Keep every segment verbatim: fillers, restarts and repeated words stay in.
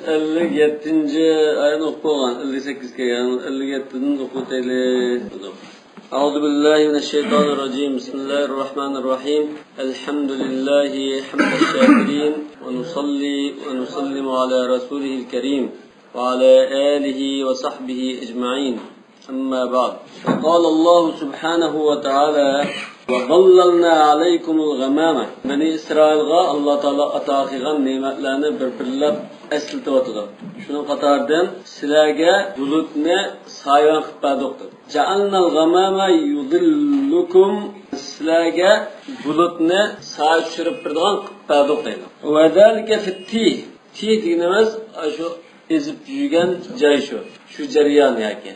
ئەللىك يەتتىنچى ئايەتنى ئوقۇپ بولغان، ئەللىك سەككىز كەلگەن، ئەللىك يەتتىدىن ئوقۇۋېتەيلى. أعوذ بالله من الشيطان الرجيم. بسم الله الرحمن الرحيم. الحمد لله حمد الشاكرين، ونصلي ونسلم على رسوله الكريم، وعلى آله وصحبه أجمعين. أما بعد، فقال الله سبحانه وتعالى: وظللنا عليكم الغمام. بەنى ئىسرائىلغا ئاللا تائالا ئاتا قىلغان نېمەتلەرنى بىر-بىرلەپ ئەسلىتىۋاتىدۇ. شۇنىڭ قاتارىدىن سىلەرگە بۇلۇتنى سايىۋەن قىلىپ بەردۇق، دەپ. جعلنا الغمام يظلكم، سىلەرگە بۇلۇتنى سايە چۈشۈرۈپ بېرىدىغان قىلىپ بەردۇق، دەيدۇ. وذلك في التيه. تيه دېگىنىمىز شۇ ئېزىپ يۈرگەن جاي شۇ. شۇ جەريان ياكى.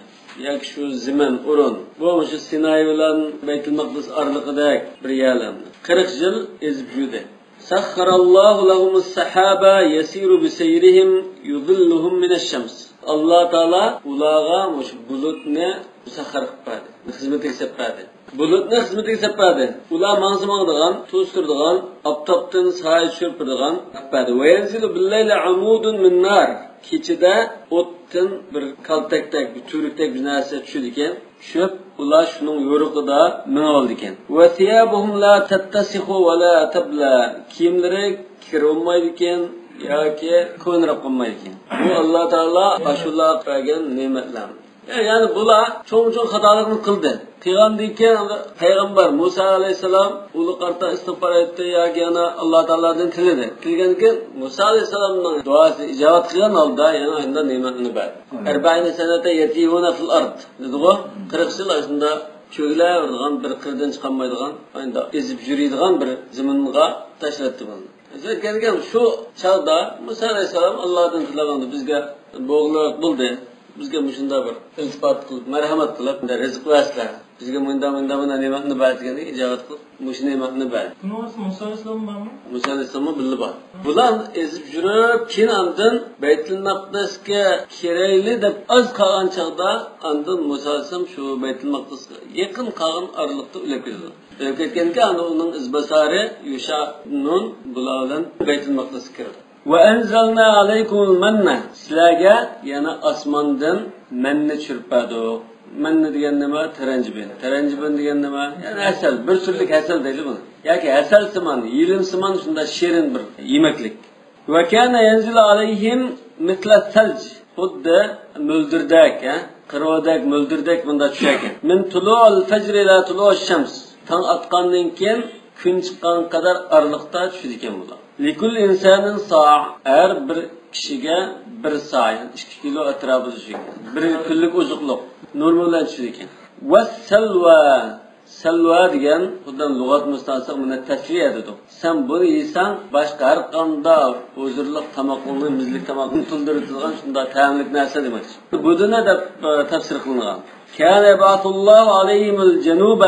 ياكى شۇ زېمىن، ئورۇن. بۇ مۇشۇ سىناي بىلەن بەيتۇل مەقدىس ئارىلىقىدەك بىر يەرلەرنى. قىرىق يىل ئېزىپ يۈردى. سخر الله لهم السحاب يسير بسيرهم يظلهم من الشمس. ئاللا تائالا ئۇلارغا مۇشۇ بۇلۇتنى مۇسەخخەر قىلىپ بەردى. خىزمىتىگە سېلىپ بەردى. بۇلۇتنى خىزمىتىگە سېلىپ بەردى. ئۇلار ماڭسا ماڭىدىغان، تۇرسا تۇرىدىغان، ئاپتاپتىن سايە چۈشۈرۈپ بېرىدىغان قىلىپ بەردى. وينزل بالليل عمود من نار. كېچىدە ئوتتىن بىر كالتەكتەك، بىر تۈۋرۈكتەك بىر نەرسە چۈشىدىكەن. چۈشۈپ، ئۇلار شۇنىڭ يورۇقىدا مېڭىۋالىدىكەن. وثيابهم لا تتسخ ولا تبلى. كىيىملىرى كىر بولمايدىكەن ياكى كۆينىرەپ قالمايدىكەن. بۇ ئاللا تائالا ئاشۇلارغا بەرگەن نېمەتلەر. يەنى بۇلار چوڭ-چوڭ خاتالىقنى قىلدى. قىلغاندىن كېيىن پەيغەمبەر مۇسا ئەلەيھىسسالام ئۇلۇغ قارىتا ئىستىغپار ئېيتتى ياكى يەنە ئاللا تائالادىن تىلىدى. تىلىگەندىن كېيىن مۇسا ئەلەيھىسسالامنىڭ دۇئاسى ئىجابەت قىلغان ھالدا يەنە ئاينىدا نېمەتنى بەردى. ئەربەئىنە سەنەتە يەتىيھۇنە فىل ئارد دېدىغۇ. قىرىق يىل ئاشۇنداق چۆگىلەۋېرىدىغان، بىر قىرىدىن چىقالمايدىغان، ئاينىدا ئېزىپ يۈرىدىغان بىر زېمىنغا تاشلاتتى بۇنى. ئۆزگەرتكەنكەن شۇ چاغدا مۇسا ئەلەيھىسسالام ئاللادىن تىلىغاندا بىزگە بولغۇلۇق بولدى. بىزگە مۇشۇنداق بىر ئىلتىپات قىلىپ، مەرھەمەت قىلىپ، رىزىق بەرسىلە. بىزگە مۇنداق، مۇنداق، مۇنداق نېمەتنى بەر دېگەندىن ئىجابەت قىلىپ، مۇشۇ نېمەتنى بەر. بۇنىڭ ئارىسىدا مۇسا ئەلەيھىسسالام بارمۇ؟ مۇسا ئەلەيھىسسالاممۇ بىللە بار. بۇلار ئېزىپ يۈرۈپ، كېيىن ئاندىن بەيتۇل مەقدىسكە كىرەيلى دەپ ئاز قالغان چاغدا، ئاندىن مۇسا ئەلەيھىسسالام شۇ بەيتۇل مەقدىسكە يېقىن قالغان ئارىلىقتا ئۆلۈپ كېتىدۇ. ئۆلۈپ كەتكەنكەن، ئاندىن ئۇنىڭ ئىزباسارى يۇشا نۇن بۇلار بىلەن بەيتۇل مەقدىسكە كىرىدۇ. وأنزلنا عليكم المن. سىلەرگە يەنە ئاسماندىن مەننى چۈشۈرۈپ بەردۇق. مەننى دېگەن نېمە؟ تەرەنجىبىن. تەرەنجىبىن دېگەن نېمە؟ يەنى ھەسەل. بىر تۈرلۈك ھەسەل دەيدۇ بۇنى. ياكى ھەسەلسىمان، يېلىمسىمان شۇنداق شېرىن بىر يېمەكلىك. وكان ينزل عليهم مثل الثلج. خۇددى مۆلدۈردەك، ھە؟ قىروۋدەك، مۆلدۈردەك بۇنداق چۈشەركەن. من طلوع الفجر إلى طلوع الشمس. تاڭ ئاتقاندىن كېيىن كۈن چىققان قەدەر ئارىلىقتا چۈشىدىكەن بۇلار. لكل إنسان صاع. ھەر بىر كىشىگە بىر سا، يەنى ئىككى كىلو ئەتراپىدا چۈشىدىكەن. بىر كۈنلۈك ئوزۇقلۇق نورما بىلەن چۈشىدىكەن. والسلوى. سەلۋا دېگەن، خۇددى لۇغەت مۇستەنسىق مىنەت تەسۋىيە دېدۇق. سەن بۇنى يېسەڭ، باشقا ھەر قانداق ھۇزۇرلۇق تاماقنى، مىزلىك تاماقنى تولدۇرۇۋېتىدىغان شۇنداق تەملىك نەرسە دېمەكچى. بۇدۇنە دەپ، ئە، تەپسىر قىلىنغان. كان يبعث الله عليهم الجنوب.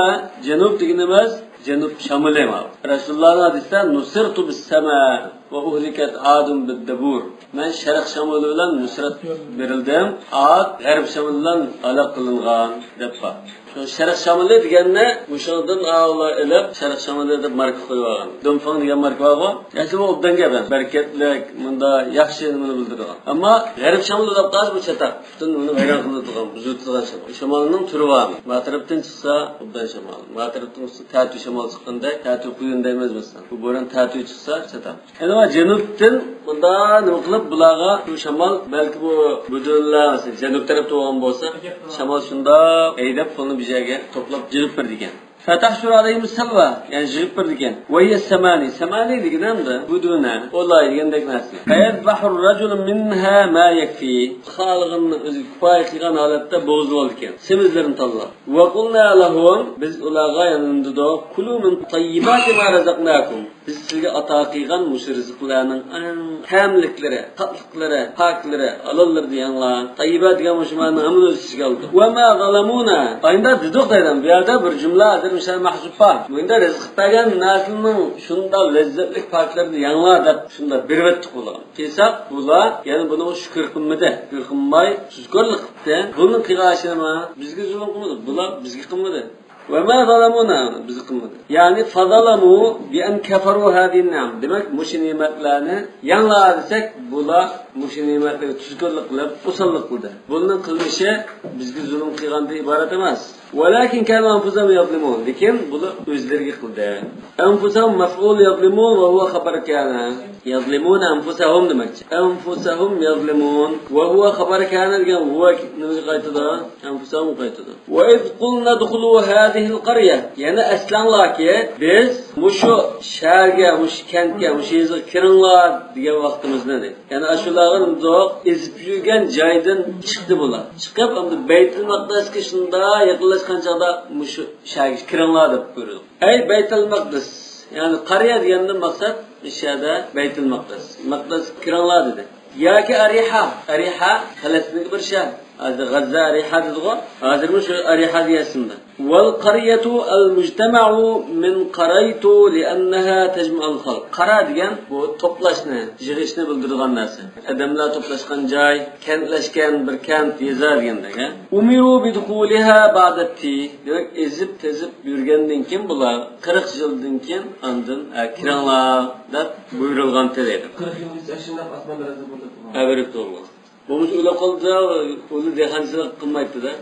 جەنۇب دېگىنىمىز جەنۇب شامىلى. رەسۇلۇللاھنىڭ ھەدىسىدە، نصرت بالسماء وأهلكت عاد بالدبور. مەن شەرق شامىلى بىلەن نۇسرەت بېرىلدىم، ئاد غەرب شامىلى بىلەن ھالاك قىلىنغان، دەپ بار. شۇ شەرق شامىلى دېگەننى مۇشۇنىڭدىن ئاۋۋال ئېلىپ، شەرق شامىلى دەپ ماركا قويۇۋالغان. دۇنفېڭ دېگەن ماركا بارغۇ. ئەسلى بۇ ئوبدان گەپ، بەرىكەتلىك، مۇندا ياخشى نېمىنى بىلدۈرىدىغان. ئەمما غەرب شامىلى دەپ قالسا، بۇ چاتاق. پۈتۈن ئۇنى ۋەيران قىلىدىغان، بۇزۇۋېتىدىغان شامال. شامالنىڭ تۈرى بار. ما تەرەپتىن چىقسا، ئوبدان شامال. ما تەرەپتىن چىقسا، تەتۈي شامال چىققاندەك، تەتۈي قۇيۇن دەيمىز مەسىلەن. بۇ بوران تەتۈي چىقسا، چاتاق. ئەمما جەنۇبتىن مۇنداق نېمە قىلىپ، بۇلارغا شۇ شامال، بەلكى بۇ بۇدۇنلار، مەسىلەن، جەنۇب تەرەپتە بولغان بولسا، شامال شۇنداق ھەيدەپ، قولنى بىر جايغا توپلاپ يىغىپ بېرىدىكەن. فتحشر عليهم السلوى، يەنى يىغىپ بېرىدىكەن. وهي السماني، سەمانى دېگىنى ئەمدى بۇدۇنە، ئولاي دېگەندەك نەرسە. فيذبح الرجل منها ما يكفي، خالىغىنىنى ئۆزىگە كۇپايە قىلغان ھالەتتە بوغۇزلىۋالىدىكەن، سېمىزلىرىنى تاللاپ. وقلنا لهم، بىز ئۇلارغا يەنە دېدۇق، كلوا من طيبات ما رزقناكم، بىز سىزگە ئاتا قىلغان مۇشۇ رىزىقلارنىڭ ئەڭ تەملىكلىرى، تاتلىقلىرى، پاكلىرى، ھالاللىرىنى يەڭلار. تەييىبات دېگەن مۇشۇ مەنىنىڭ ھەممىنى ئۆز ئىچىگە ئالىدۇ. ۋەما زالەمۇنا. ئاينىدا دېدۇق دەيدۇ. بۇ يەردە بىر جۈملە ھازىر مىسال مەھزۇپ بار. بۇ يەردە رىزىق بەرگەن نەرسىنىڭ شۇنداق لەززەتلىك پاكلىرىنى يەڭلار دەپ شۇنداق بېرىۋەتتۇق بۇلارغا. قىلساق، بۇلار يەنە بۇنىڭغا شۈكۈر قىلمىدى. شۈكۈر قىلماي، سۇسكورلۇق قىپتۇ. بۇنىڭ قىلغان ئىشى نېمە؟ بىزگە زۇلۇم قىلمىدى. بۇلار بىزگە قىلمىدى. وما ظلمونا، بىز قىلمىدى. يەنى فظلموا بأن كفروا هذه النعم. دېمەك، مۇشۇ نېمەتلەرنى يەڭلا دېسەك، بۇلار مۇشۇ نېمەتلەرگە تۇزكورلۇق قىلىپ، ئوساللىق قىلدى. بۇنىڭ قىلمىشى بىزگە زۇلۇم قىلغاندىن ئىبارەت ئەمەس. ولكن كانوا أنفسهم يظلمون. لېكىن بۇلار ئۆزلىرىگە قىلدى. أنفسهم مفعول يظلمون وهو خبر كان. يظلمون أنفسهم دېمەكچى. أنفسهم يظلمون وهو خبر كان دېگەن ھۇۋا نېمىگە قايتىدۇ؟ أنفسهم قايتىدۇ. وإذ قلنا ادخلوا هذه القرية. يەنە ئەسلەڭلاركى، بىز مۇشۇ شەھەرگە، مۇشۇ كەنتكە، مۇشۇ يېزىغا كىرىڭلار دېگەن ۋاقتىمىزنى دەيدۇ. يەنى ئاشۇلارغا نېمىدۇق؟ ئېزىپ يۈرگەن جايدىن چىقتى بۇلار. چىقىپ، ئەمدى بەيتۇل مەقدىسكە شۇنداق يېقىنلاشقان چاغدا مۇشۇ شەھەرگە كىرىڭلار دەپ بۇيرۇدۇق. ئەي بەيتۇل مەقدىس، يەنى قەرىيە دېگەندىن مەقسەت مۇشۇ يەردە بەيتۇل مەقدىس. مەقدىسكە كىرىڭلار دېدى. ياكى ئەرىھا. ئەرىھا پەلەستىندىكى بىر شەھەر. ھازىر غەززە ئەرىھا دېدىغۇ. ھازىرمۇ شۇ ئەرىھا دېيەسىندە. والقرية المجتمع من قريت لأنها تجمع الخلق. قارا دېگەن بۇ توپلاشنى، يىغىشنى بىلدۈرىدىغان نەرسە. ئادەملەر توپلاشقان جاي، كەنتلەشكەن بىر كەنت، يېزا دېگەندەك، ھە؟ أمروا بدخولها بعد التيه. دېمەك، ئېزىپ تېزىپ يۈرگەندىن كېيىن بۇلار، قىرىق يىلدىن كېيىن ئاندىن، ھە، كىرىڭلار دەپ بۇيرۇلغانتى دەيدۇ. قىرىق يىلغىچە ئاشۇنداق ئاسماندا رەزىل بولۇپ تۇرغان. ھە، بېرىپ تۇرغان. بولمىسا ئۆلۈپ قالدى، ئۇنى دېھقانچىلىق قىلمايتتى-دە.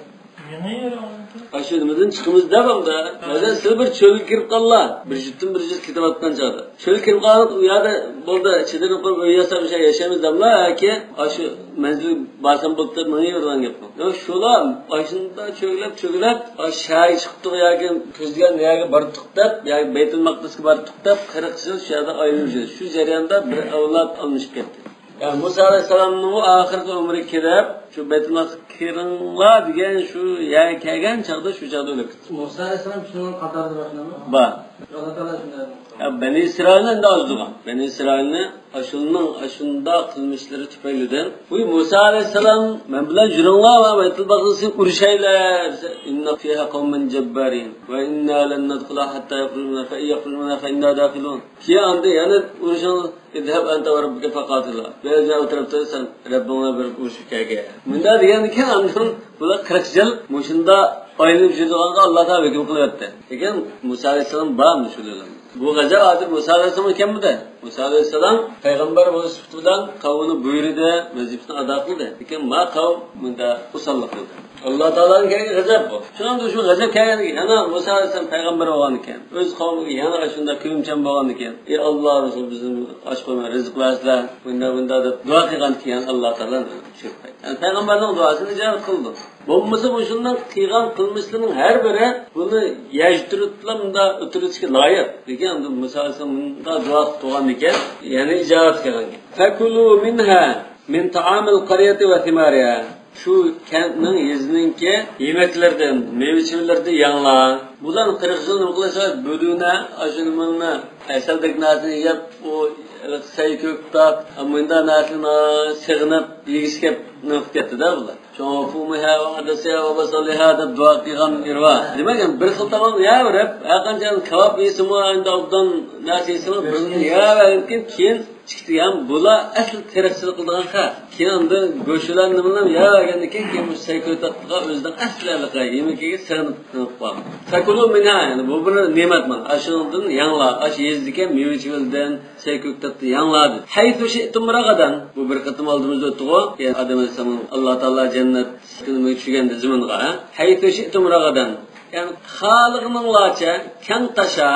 يېڭى يەر ئالدى. ئاشۇ نېمىدىن چىقىمىز دەپ ئالدى. مەسىلەن، سىلەر بىر چۆلگە كىرىپ قاللا. بىر جۈپتىن بىر جۈپ كېتىۋاتقان چاغدا. چۆلگە كىرىپ قالغان، ئۇ يەردە بولدى، چېدىر قۇرۇپ ئۆي ياساپ مۇشۇ يەردە ياشايمىز دەملا ياكى ئاشۇ مەنزىلگە بارسام بولدى دەپ مېڭىۋېرىدىغان گەپمۇ؟ ياق، شۇلار ئاشۇنداق چۆگىلەپ، چۆگىلەپ، ئاشۇ شەھەرگە چىقتۇق ياكى كۆزلىگەن يەرگە باردۇق دەپ، ياكى بەيتۇل مەقدىسكە باردۇق دەپ، قىرىق يىل شۇ يەردە ئايلىنىپ يۈردى. شۇ جەرياندا بىر ئەۋلاد ئالمىشىپ كەتتى. يەنى مۇسا ئەلەيھىسسالامنىڭ ئاخىرقى ئۆمرى كېلىپ، شۇ بەيتۇل مەقدىسكە كىرىڭلار دېگەن شۇ يەرگە كەلگەن چاغدا شۇ چاغدا ئۆلۈپ كەتتى. مۇسا ئەلەيھىسسالام شۇنىڭ قاتارىدا بار شۇنداقمۇ؟ بار. ئاللا تائالا شۇنداق. يا، بەنى ئىسرائىلنى ئەمدى ئازدۇرغان. بەنى ئىسرائىلنى ئاشۇنىڭ ئاشۇنداق قىلمىشلىرى تۈپەيلىدىن. بۇ مۇسا ئەلەيھىسسالام مەن بىلەن يۈرۈڭلار ۋە بەيتۇل مەقدىسنى ئۇرۇشايلى دېسە، إن فيها قوما جبارين وإنا لن ندخلها حتى يخرجوا منها فإن يخرجوا منها فإنا داخلون. كېيىن ئاندىن يەنە ئۇرۇشۇڭ، اذهب أنت وربك فقاتلا. بىر ئۆزۈڭ ئولتۇرۇپ تۇر، سەن رەببىڭ بىلەن بىر ئۇرۇشۇپ كەلگەن. مۇنداق دېگەندىن كېيىن ئاندىن بۇلار قىرىق يىل مۇشۇنداق ئايلىنىپ يۈرىدىغانغا ئاللا تائالا ھۆكۈم قىلىۋەتتى. لېكىن مۇسا ئەلەيھىسسالام بار مۇشۇ بىلەن. بۇ غەزەپ ھازىر مۇسا ئەلەيھىسسالام ئىكەنمىدى؟ مۇسا ئەلەيھىسسالام پەيغەمبەر بولۇش سۈپىتى بىلەن قەۋمىنى بۇيرۇدى، ۋەزىپىسىنى ئادا قىلدى. لېكىن ما قەۋم مۇنداق ئوساللىق قىلدى. ئاللا تائالادىن كەلگەن غەزەپ بۇ. شۇنىڭدا شۇ غەزەپ كەلگەندىن كېيىن، يەنە مۇسا ئەلەيھىسسالام پەيغەمبەر بولغاندىن كېيىن، ئۆز قەۋمىگە يەنە ئاشۇنداق كۆيۈمچان بولغاندىن كېيىن، ئى ئاللا رەسۇل، بىزنى ئاچ قويماي رىزىق بەرسىلە، مۇنداق، مۇنداق دەپ دۇئا قىلغاندىن كېيىن ئاللا تائالا چۈشۈرۈپ قويدى. يەنى پەيغەمبەرنىڭ دۇئاسىنى ئىجابەت قىلدى. بولمىسا مۇشۇنىڭ قىلغان قىلمىشلىرىنىڭ ھەر بىرى بۇنى يەشتۈرۈپلا مۇنداق ئۆتۈرۈشكە لايىق. لېكىن ئەمدى مۇسا ئەلەيھىسسالام مۇنداق دۇئا قىلىپ تۇرغاندىكىن، يەنە ئىجابەت قىلغان. فكلوا منها من طعام القرية وثمارها. شۇ كەنتنىڭ، يېزىنىڭكى يېمەكلىرىدىن، مېۋە-چېۋىلىرىدىن يەڭلار. بۇلار قىرىق يىل نېمە قىلىشقا؟ بىر دۆنە ئاشۇ نېمىنى، ھەسەلدەك نەرسىنى يەپ، ئۇ سەي كۆكتات، مۇنداق نەرسىنى سېغىنىپ يېگۈسى كەپ نېمە قىلىپ كەتتى-دە بۇلار. شۇڭا فومىھا ۋە ئەدەسىھا ۋە بەسەلىھا دەپ دۇئا قىلغان يېرى بار. دېمەك، يەنى بىر خىل تاماقنى يەۋېرىپ، ھەرقانچە كاۋاپ يېسىمۇ، ئەمدى ئوبدان نەرسە يېسىمۇ، بىرنى يەۋەرگەندىن كېيىن چىقتى. يەنى بۇلار ئەسلى تېرىقچىلىق قىلىدىغان خەق. كېيىن ئاندىن گۆشلەر نېمىلەرنى يەۋەرگەندىن كېيىن، كېيىن مۇشۇ سەي كۆكتاتقا ئۆزىنىڭ ئەسلى ھېلىقى يېمىكىگە سېغىنىپ قالغان. فكلوا منها، يەنى بۇ بىر نېمەت مانا. ئاشۇنىڭدىن يەڭلار، ئاشۇ يېزىدىكى مېۋە-چېۋىلدىن، سەي كۆكتاتتىن يەڭلار دېدى. حيث شئتم رغدا. بۇ بىر قېتىم ئالدىمىزدا ئۆتتىغۇ. يەنى ئادەم ئەلەيھىسسالام ئاللا تائالا جەننەت چۈشكەندە زېمىنغا، ھە؟ حيث شئتم رغدا. يەنى خالىغىنىڭلارچە كەڭ تاشا،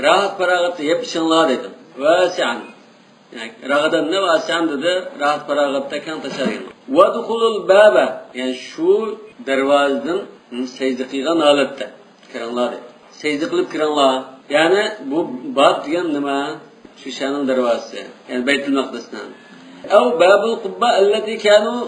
راھەت-پاراغەتتە يەپ ئىچىڭلار دېدى. واسعا. يەنى رغدا دېدى، واسعا دېدى، راھەت-پاراغەتتە كەڭ تاشا دېگەن. وادخلوا الباب. يەنى شۇ دەرۋازىدىن سەجدە قىلغان ھالەتتە كىرىڭلار دەيدۇ. سەجدە قىلىپ كىرىڭلار. يەنى بۇ باب دېگەن نېمە؟ شۇ شەھەرنىڭ دەرۋازىسى. يەنى بەيتۇل مەقدىسنىڭ. أو باب القبة التي كانوا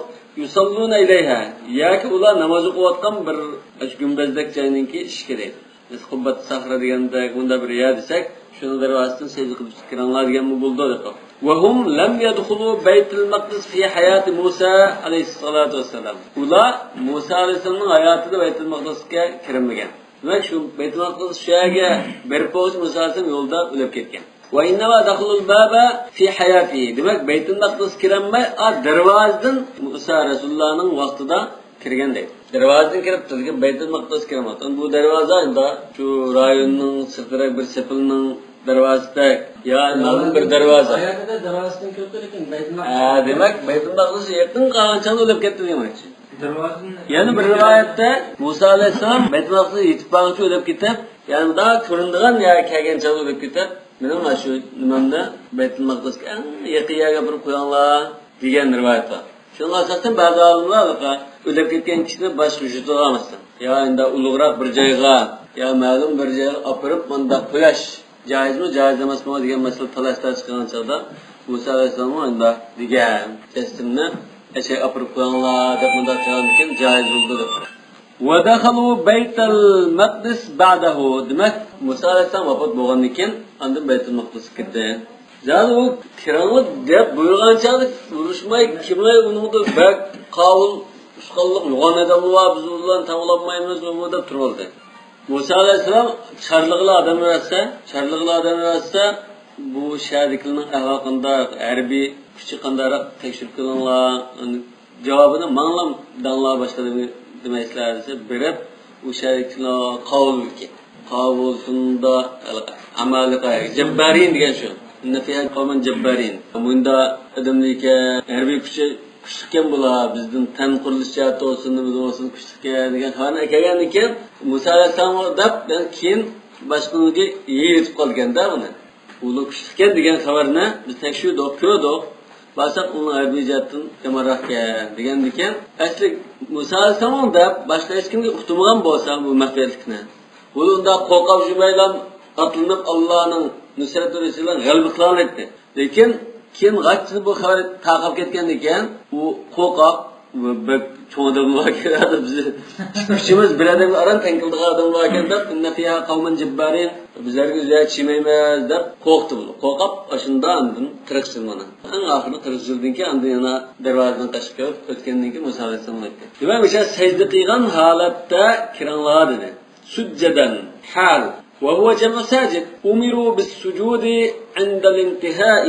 يصلون إليها. ياكى ئۇلار ناماز ئوقۇۋاتقان بىر ئاشۇ گۈمبەزدەك جاينىڭكى ئىشىكى دەيدۇ. بىز قۇببەت سەخرە دېگەندەك، مۇنداق بىر يەر دېسەك، شۇنىڭ دەرۋازىسىدىن سەجدە قىلىپ كىرىڭلار دېگەنمۇ بولىدۇ دەپ. وهم لم يدخلوا بيت المقدس في حياة موسى عليه الصلاة والسلام. ئۇلار مۇسا ئەلەيھىسسالامنىڭ ھاياتىدا بەيتۇل مەقدىسكە كىرمىگەن. دېمەك، شۇ بەيتۇل مەقدىس شۇ يەرگە بېرىپ بولغۇچە مۇسا ئەلەيھىسسالام يولدا ئۆلۈپ كەتكەن. وإنما دخلوا الباب في حياته. دېمەك، بەيتۇل مەقدىسكە كىرەلمەي، ئا، دەرۋازىدىن مۇسا رەسۇلۇللانىڭ ۋاقتىدا كىرگەن دەيدۇ. دەرۋازىدىن كىرىپتۇ، لېكىن بەيتۇل مەقدىسكە كىرمەپتۇ. بۇ دەرۋازا ئەمدى شۇ رايوننىڭ سىرتىراق بىر سېپىلنىڭ دەرۋازىسىدەك، يا مەلۇم بىر دەرۋازا. ھاياتىدا دەرۋازىدىن كىرىپتۇ، لېكىن بەيتۇل مەقدىس. ھە، دېمەك، بەيتۇل مەقدىسكە يېقىن قالغان چاغدا ئۆلۈپ كەتتى دېمەكچى. دەرۋازىدىن. يەنە بىر رىۋايەتتە مۇسا ئەلەيھىسسالام بەيتۇل مەقدىسكە يېتىپ بارغۇچە ئۆلۈپ كېتىپ، يەنى مۇنداق كۆرۈنىدىغان يەرگە كەلگەن چاغدا ئۆلۈپ كېتىپ، مېنىڭ مانا شۇ نېمەمنى بەيتۇل مەقدىسكە ئەڭ يېقىن يەرگە ئاپىرىپ قويۇڭلار دېگەن رىۋايەت بار. شۇنىڭغا ئاساسەن بەزى ئالىملار ئۆلۈپ كەتكەن كىشىنى باشقا يۇرتىغا ئەمەستىن، يا ئەمدى ئۇلۇغراق بىر جايغا، يا مەلۇم بىر جايغا ئاپىرىپ مۇنداق قويۇش جائىزمۇ، جائىز ئەمەسمۇ دېگەن مەسىلە تالاش-تارتىش قىلغان چاغدا مۇسا ئەلەيھىسسالاممۇ ئەمدى دېگەن جەسىتىمنى ئەشەگە ئاپىرىپ قويۇڭلار دەپ مۇنداق قىلغاندىكىن جائىز بولىدۇ دەپ. ودخلوا بيت المقدس بعده. دېمەك، مۇسا ئەلەيھىسسالام ۋاپات بولغاندىن كېيىن ئاندىن بەيتۇل مەقدىسكە كىردى. زادى ئۇ كىرىڭلار دەپ بۇيرۇغان چاغدا ئۇرۇشماي، كىملەر ئۇنىڭدا بەك قاۋۇل ئۇستىخانلىق يوغان ئادەملەر بار، بىز ئۇلارنى تاۋلانمايمىز، ئۇ بۇ دەپ تۇرۇۋالدى. مۇسا ئەلەيھىسسالام چارلىغىلى ئادەم ئەۋەتسە، چارلىغىلى ئادەم ئەۋەتسە، بۇ شەھەردىكىلەرنىڭ ئەھۋالى قانداق، ھەربىي كۈچى قانداقراق تەكشۈرۈپ كۆرۈڭلار، جاۋابىنى ماڭلام دەڭلار، باشقا نېمە دېمەيسىلەر دېسە، بېرىپ ئۇ شەھەردىكىلەرنى قاۋۇل بولىدىكەن. قاۋۇل بولسۇندا ئامالىقە، جەببارىن دېگەن شۇ. إن فيها قوما جبارين. مۇندا ئادەملەركەن، ھەربىي كۈچى كۈچلۈككەن بۇلار، بىزدىن تەن قۇرۇلۇش جەھەتتە بولسۇن، نېمىدە بولسۇن كۈچلۈككەن دېگەن خەۋەرنى ئەكەلگەندىن كېيىن، مۇسا ئەلەيھىسسالامغا دەپ، كېيىن باشقىلارغا يېتىپ قالغاندا بۇنى. ئۇلار كۈچلۈككەن دېگەن خەۋەرنى بىز تەكشۈردۇق، كۆردۇق. بارساق ئۇنىڭ ھەربىي جەھەتتىن يامانراقكەن دېگەندىكىن، ئەسلى مۇسا ئەلەيھىسسالام دەپ باشقا ھېچكىمگە ئۇقتۇرمىغان بولسا بۇ مەخپىيەتلىكنى. بۇ ئۇنداق قورقاپ يۈرمەيلا ئاتلىنىپ ئاللانىڭ نۇسرەت ۋە رىزقى بىلەن غەلىبە قىلالايتتى. لېكىن كېيىن غاچچىدىن بۇ خەۋەر تارقاپ كەتكەندىن كېيىن، ئۇ قورقاق، بەك چوڭ ئادەم باركەن، بىز كۈچىمىز بىر ئادەمگە ئاران تەڭ كېلىدىغان ئادەم باركەن دەپ، إن فيها قوما جبارين، بىز ھەرگىز يەتىشەلمەيمىز دەپ قورقتى بۇ. قورقاپ، ئاشۇنداق ئاندىن قىرىق يىل مانا. ئەڭ ئاخىرى قىرىق يىلدىن كېيىن ئاندىن يەنە دەرۋازىدىن قاچىپ كىرىپ ئۆتكەندىن كېيىن مۇسا ئەلەيھىسسالام ئېيتتى. دېمەك، مۇشۇ سەجدە قىلغان ھالەتتە كىرىڭلار دېدى. سجدا، حال، وهو جمع ساجد، أمروا بالسجود عند الانتهاء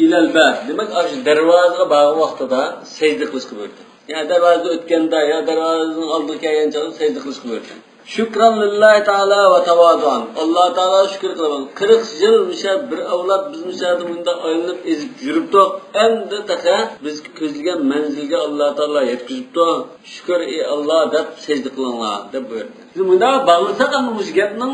إلى الباب. دېمەك، ئاشۇ دەرۋازىغا بارغان ۋاقتىدا سەجدە قىلىشقا بۇيرۇدى. يا دەرۋازىدىن ئۆتكەندە، يا دەرۋازىنىڭ ئالدىغا كەلگەن چاغدا سەجدە قىلىشقا بۇيرۇدى. شكرا لله تعالى وتواضعا. ئاللا تائالاغا شۈكۈر قىلىمەن. قىرىق يىل مۇشۇ بىر ئەۋلاد بىز مۇشۇ يەردە مۇنداق ئايلىنىپ ئېزىپ يۈرۈپتۇق. ئەمدى تېخى بىز كۆزلىگەن مەنزىلگە ئاللا تائالا يەتكۈزۈپتۇ. شۈكۈر، ئى ئاللا، دەپ سەجدە قىلىڭلار، دەپ بۇيرۇدى. بىز مۇنداق باغلىساق، ئەمدى مۇشۇ گەپنىڭ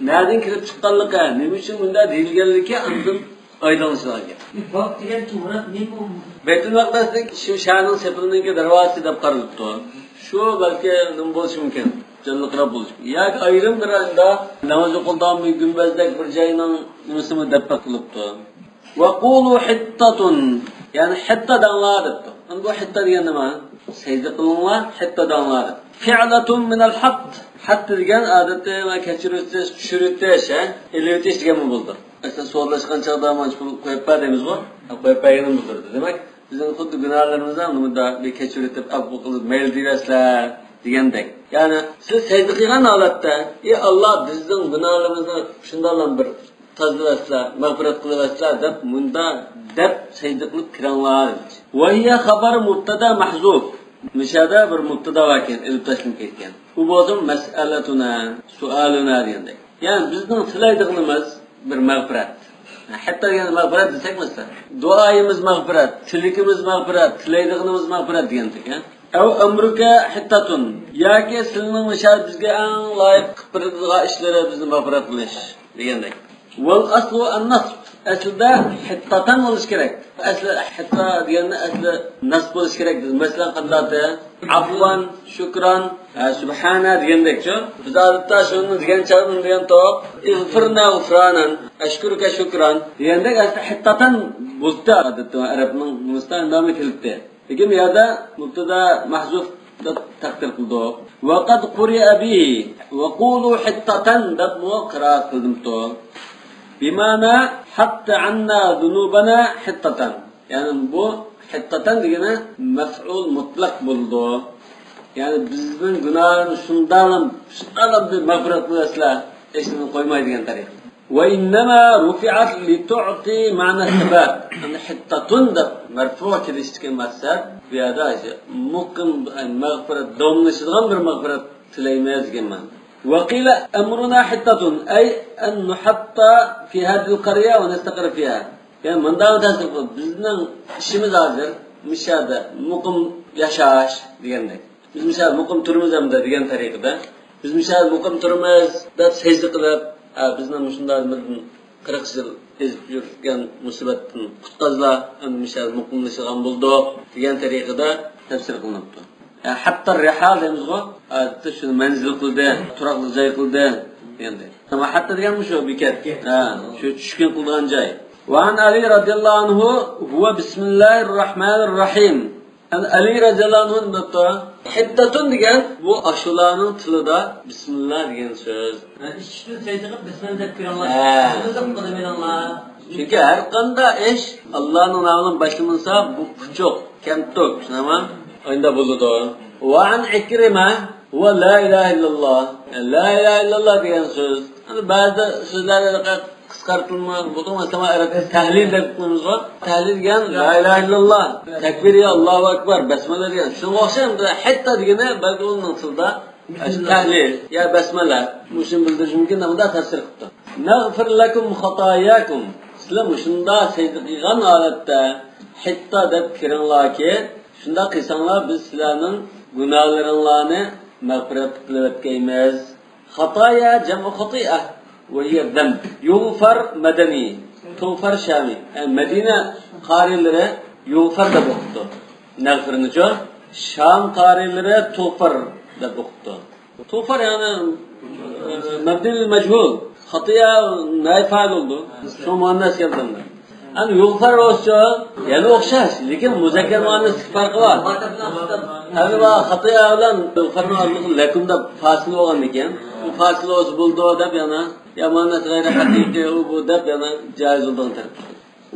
نەدىن كېلىپ چىققانلىقى، نېمە ئۈچۈن مۇنداق دېيىلگەنلىكى ئاندىن ئايدىڭلىشىدىغان گەپ. باب دېگەن توغرا نېمە ئۇ؟ بەيتۇل مەقدىسنىڭ شۇ شەھەرنىڭ سېپىلىنىڭكى دەرۋازىسى دەپ قارىلىپتۇ. شۇ بەلكى نېمە بولۇشى مۇمكىن؟ جانلىقراق بولۇشى مۇمكىن. ياكى ئايرىم بىر ئاندا ناماز ئوقۇلىدىغان بىر گۈمبەزدەك بىر جاينىڭ نېمىسىمۇ دەپ بېقىلىپتۇ. وقولوا حطة، يەنى ھىتتا دەڭلار دەپتۇ. ئەمدى بۇ ھىتتا دېگەن نېمە؟ سەجدە قىلىڭلار، ھىتتا دەڭلار دەپ. فعلة من الحط. ھىتتا دېگەن ئادەتتە كەچۈرۈۋېتىش، چۈشۈرۈۋېتىش، ھە؟ ئېلىۋېتىش دېگەنمۇ بولىدۇ. مەسىلەن، سودىلاشقان چاغدا مانا شۇ پۇل قويۇپ بەر دەيمىزغۇ؟ ھە، قويۇپ بەرگىنىمىز بولىدۇ. دېمەك، بىزنىڭ خۇددى گۇناھلىرىمىزنى مۇنداق بىر كەچۈرۈۋېتىپ، ئەپۇ قىلىپ، مەيلى دېيىۋەرسىلەر دېگەندەك. يەنى سىز سەجدە قىلغان ھالەتتە، ئى ئاللا، بىزنىڭ گۇناھلىرىمىزنى شۇنداقلا بىر تازىلىۋەتسىلە، مەغپىرەت قىلىۋەتسىلە دەپ، مۇنداق دەپ سەجدە قىلىپ كىرىڭلار. وهي خبر مبتدا محذوف. مۇشۇ يەردە بىر مۇبتادا باركەن، ئېلىپ تاشلىنىپ كەتكەن. ئۇ بولسا مەسئەلەتۇنا، سوئالۇنا دېگەندەك. يەنى بىزنىڭ تىلەيدىغىنىمىز بىر مەغپىرەت. ھىتتا دېگەن مەغپىرەت دېسەك مەسىلەن، دۇئايىمىز مەغپىرەت، تىلىكىمىز مەغپىرەت، تىلەيدىغىنىمىز مەغپىرەت دېگەندەك. ئەۋ ئەمرۇكە ھىتتاتۇن، ياكى سىلىنىڭ مۇشۇ بىزگە ئەڭ لايىق قىلىپ بېرىدىغان ئىشلىرى بىزنى مەغپىرەت قىلىش دېگەندەك. والأصل النصب، ئەسلىدە ھىتتاتان بولۇشى كېرەك. ئەسلى ھىتتا دېگەندە ئەسلى نەسب بولۇشى كېرەك. مەسىلەن، قانداقتى؟ ئەفۋان، شۇكران، ھە، سۇبھانە دېگەندەكچۇ. بىز ئادەتتە شۇنى دېگەن چاغدا نېمە دېگەنتۇق؟ ئىغفىرنا غۇفرانەن، ئەشكۇرۇكە شۇكران دېگەندەك ئەسلى ھىتتاتان بولۇپتۇ ئادەتتە ئەرەبنىڭ مۇستەئىنامى كېلىپتۇ. لېكىن بۇ يەردە مۇبتادا مەھزۇف دەپ تەقدىر قىلدۇق. وقد قرئ به، وقولوا حطة دەپمۇ قىرائەت قىلدىمتۇ. بمعنى حط عنا ذنوبنا حطة. يەنى بۇ ھىتتاتان دېگىنى مەفئۇل مۇتلەق بولىدۇ. يەنى بىزنىڭ گۇناھلىرىمىز شۇنداقلا، شۇنداقلا بىر مەغپىرەت قىلىۋەتسىلە، ھېچنېمە قويماي دېگەن تەرىقىدە. وإنما رفعت لتعطي معنى الثبات. يەنى حطة دەپ مەرپۇغا كېلىشتىكى مەقسەت بۇ يەردە مۇقىم، مەغپىرەت، داۋاملىشىدىغان بىر مەغپىرەت تىلەيمىز دېگەن مەنىدە. وقيل أمرنا حطة، أي أن نحط في هذه القرية ونستقر فيها. يەنى مۇنداق تەسىر قىلىپ، بىزنىڭ ئىشىمىز ھازىر مۇشۇ يەردە مۇقىم ياشاش دېگەندەك. بىز مۇشۇ يەردە مۇقىم تۇرىمىز ئەمدى دېگەن تەرىقىدە. بىز مۇشۇ يەردە مۇقىم تۇرىمىز دەپ سەجدە قىلىپ، ھە، بىزنى مۇشۇنداق بىردىن قىرىق يىل ئېزىپ يۈرگەن مۇسىبەتتىن قۇتقازلا، ئەمدى مۇشۇ يەردە مۇقىملىشىدىغان بولدۇق دېگەن تەرىقىدە تەپسىر قىلىنىپتۇ. ھەتتا رىھال دەيمىزغۇ، ئادەتتە شۇنى مەنزىل قىلدى، تۇراقلىق جاي قىلدى دېگەندەك. ئەمما ھەتتا دېگەن مۇشۇ بېكەت. ھە، شۇ چۈشكۈن قىلىدىغان جاي. وعن علي رضي الله عنه، هو بسم الله الرحمن الرحيم. يەنى ئەلى رەزىياللاھۇ ئەنھۇ دەپتۇ، ھىتتەتۇن دېگەن بۇ ئاشۇلارنىڭ تىلىدا بىسمىللا دېگەن سۆز. ئىشىكنى سەجدە قىلىپ بىسمىللا دەپ كىرىڭلار. ھە. بىسمىللا دەپ قىلىۋېلىڭلار. چۈنكى ھەر قانداق ئىش ئاللانىڭ نامى بىلەن باشلىنىسا، بۇ پۇچۇق، كەمتۈك، شۇنداقمۇ؟ ئانداق بولىدۇ. وعن عكرمة، هو لا إله إلا الله. لا إله إلا الله دېگەن سۆز. يەنى بەزى سۆزلەردە قىسقارتىلما بولدى، مەسىلەن، ئەرەبچە تەھلىل دەپ قويىمىزغۇ. تەھلىل دېگەن لا ئىلاھە ئىللاللا، تەكبىر يا ئاللاھۇ ئەكبەر، بەسمەلە دېگەن. شۇنىڭغا ئوخشاش بىر ھەتتا دېگىنى بەلكى ئۇنىڭ تىلىدا ئاشۇ تەھلىل يا بەسمەلە. مۇشۇنى بىلدۈرۈشى مۇمكىن، مۇنداق تەپسىر قىپتۇ. نغفر لكم خطاياكم. سىلەر مۇشۇنداق سەجدە قىلغان ھالەتتە ھەتتا دەپ كىرىڭلاركى، شۇنداق قىلساڭلار بىز سىلەرنىڭ گۇناھلىرىڭلارنى مەغپىرەت قىلىۋەتكەيمىز. خطايا جمع خطيئة وهي ذنب. يغفر مدني، تغفر شامي. يەنى مەدىنە قارىلىرى يۇغفەر دەپ ئوقۇپتۇ. نەغفىرنىچۇ؟ شام قارىلىرى تۇغفەر دەپ ئوقۇپتۇ. تۇغفەر يەنى، ئە، مەبنىي لىل مەجھۇل. خاتىيە نائىب فائىل بولدى. شۇ مۇئەننەس كەلتۈردى. ئەمدى يۇغفەر بولسىچۇ، يەنە ئوخشاش، لېكىن مۇزەككەر مۇئەننەستىكى پەرقى بار. ئەمدى بۇ خاتىيە بىلەن يۇغفەرنىڭ ئارىلىقى لەكۇم دەپ فاسىلە بولغاندىكىن، بۇ فاسىلە بولسا بولىدۇ دەپ يەنە، يا مۇئەننەس غەيرىي ھەقىقىي ئۇ بۇ دەپ يەنە جايىز بولىدىغان تەرەپ.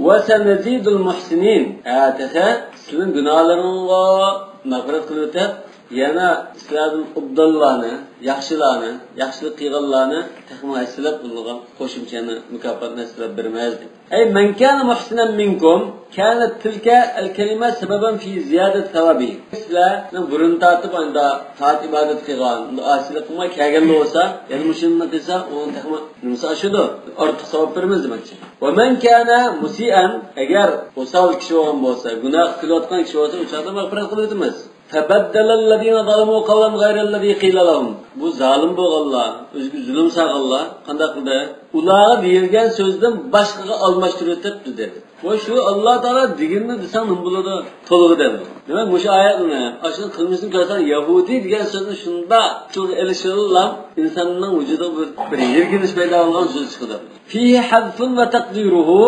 وسنزيد المحسنين. ھە، تېخى سىلىنىڭ گۇناھلىرىڭلارغا مەغپىرەت قىلىۋېتىپ، يەنە سىلەردىن ئوبدانلارنى، ياخشىلارنى، ياخشىلىق قىلغانلارنى تېخىمۇ ھەسسىلەپ ئۇلارغا قوشۇمچە يەنە مۇكاپاتنى ھەسسىلەپ بېرىمىز دەيدۇ. أي من كان محسنا منكم كانت تلك الكلمة سببا في زيادة ثوابه. سىلەرنىڭ بۇرۇن تارتىپ ئاندا تائەت ئىبادەت قىلغان، ئاسىيلىق قىلماي كەلگەن بولسا، يەنە مۇشۇنى قىلسا، ئۇنىڭ تېخىمۇ نېمىسى ئاشىدۇ، ئارتۇق ساۋاب بېرىمىز دېمەكچى. ومن كان مسيئا، ئەگەر ئوسال كىشى بولغان بولسا، گۇناھ قىلىۋاتقان كىشى بولسا، ئۇ چاغدا مەغپىرەت قىلىۋېتىمىز. فبدل الذين ظلموا قولا غير الذي قيل لهم. بۇ زالىم بولغانلار، ئۆزىگە زۇلۇم سالغانلار قانداق قىلدى؟ ئۇلارغا دېيىلگەن سۆزدىن باشقىغا ئالماشتۇرۇۋېتىپتۇ دېدى. ۋە شۇ ئاللا تائالا دېگىنىنى دېسەڭ نېمە بولىدۇ؟ تولغا دەمدۇ. دېمەك، مۇشۇ ئايەتنى، ئاشۇنىڭ قىلمىشىنى كۆرسەڭ، يەھۇدىي دېگەن سۆزنى شۇنداق چوڭ ئېلىشىلا ئىنساننىڭ ۋۇجۇدىغا بىر، بىر يىرگىنىش پەيدا بولغان سۆز چىقىدۇ. فيه حذف وتقديره. بۇ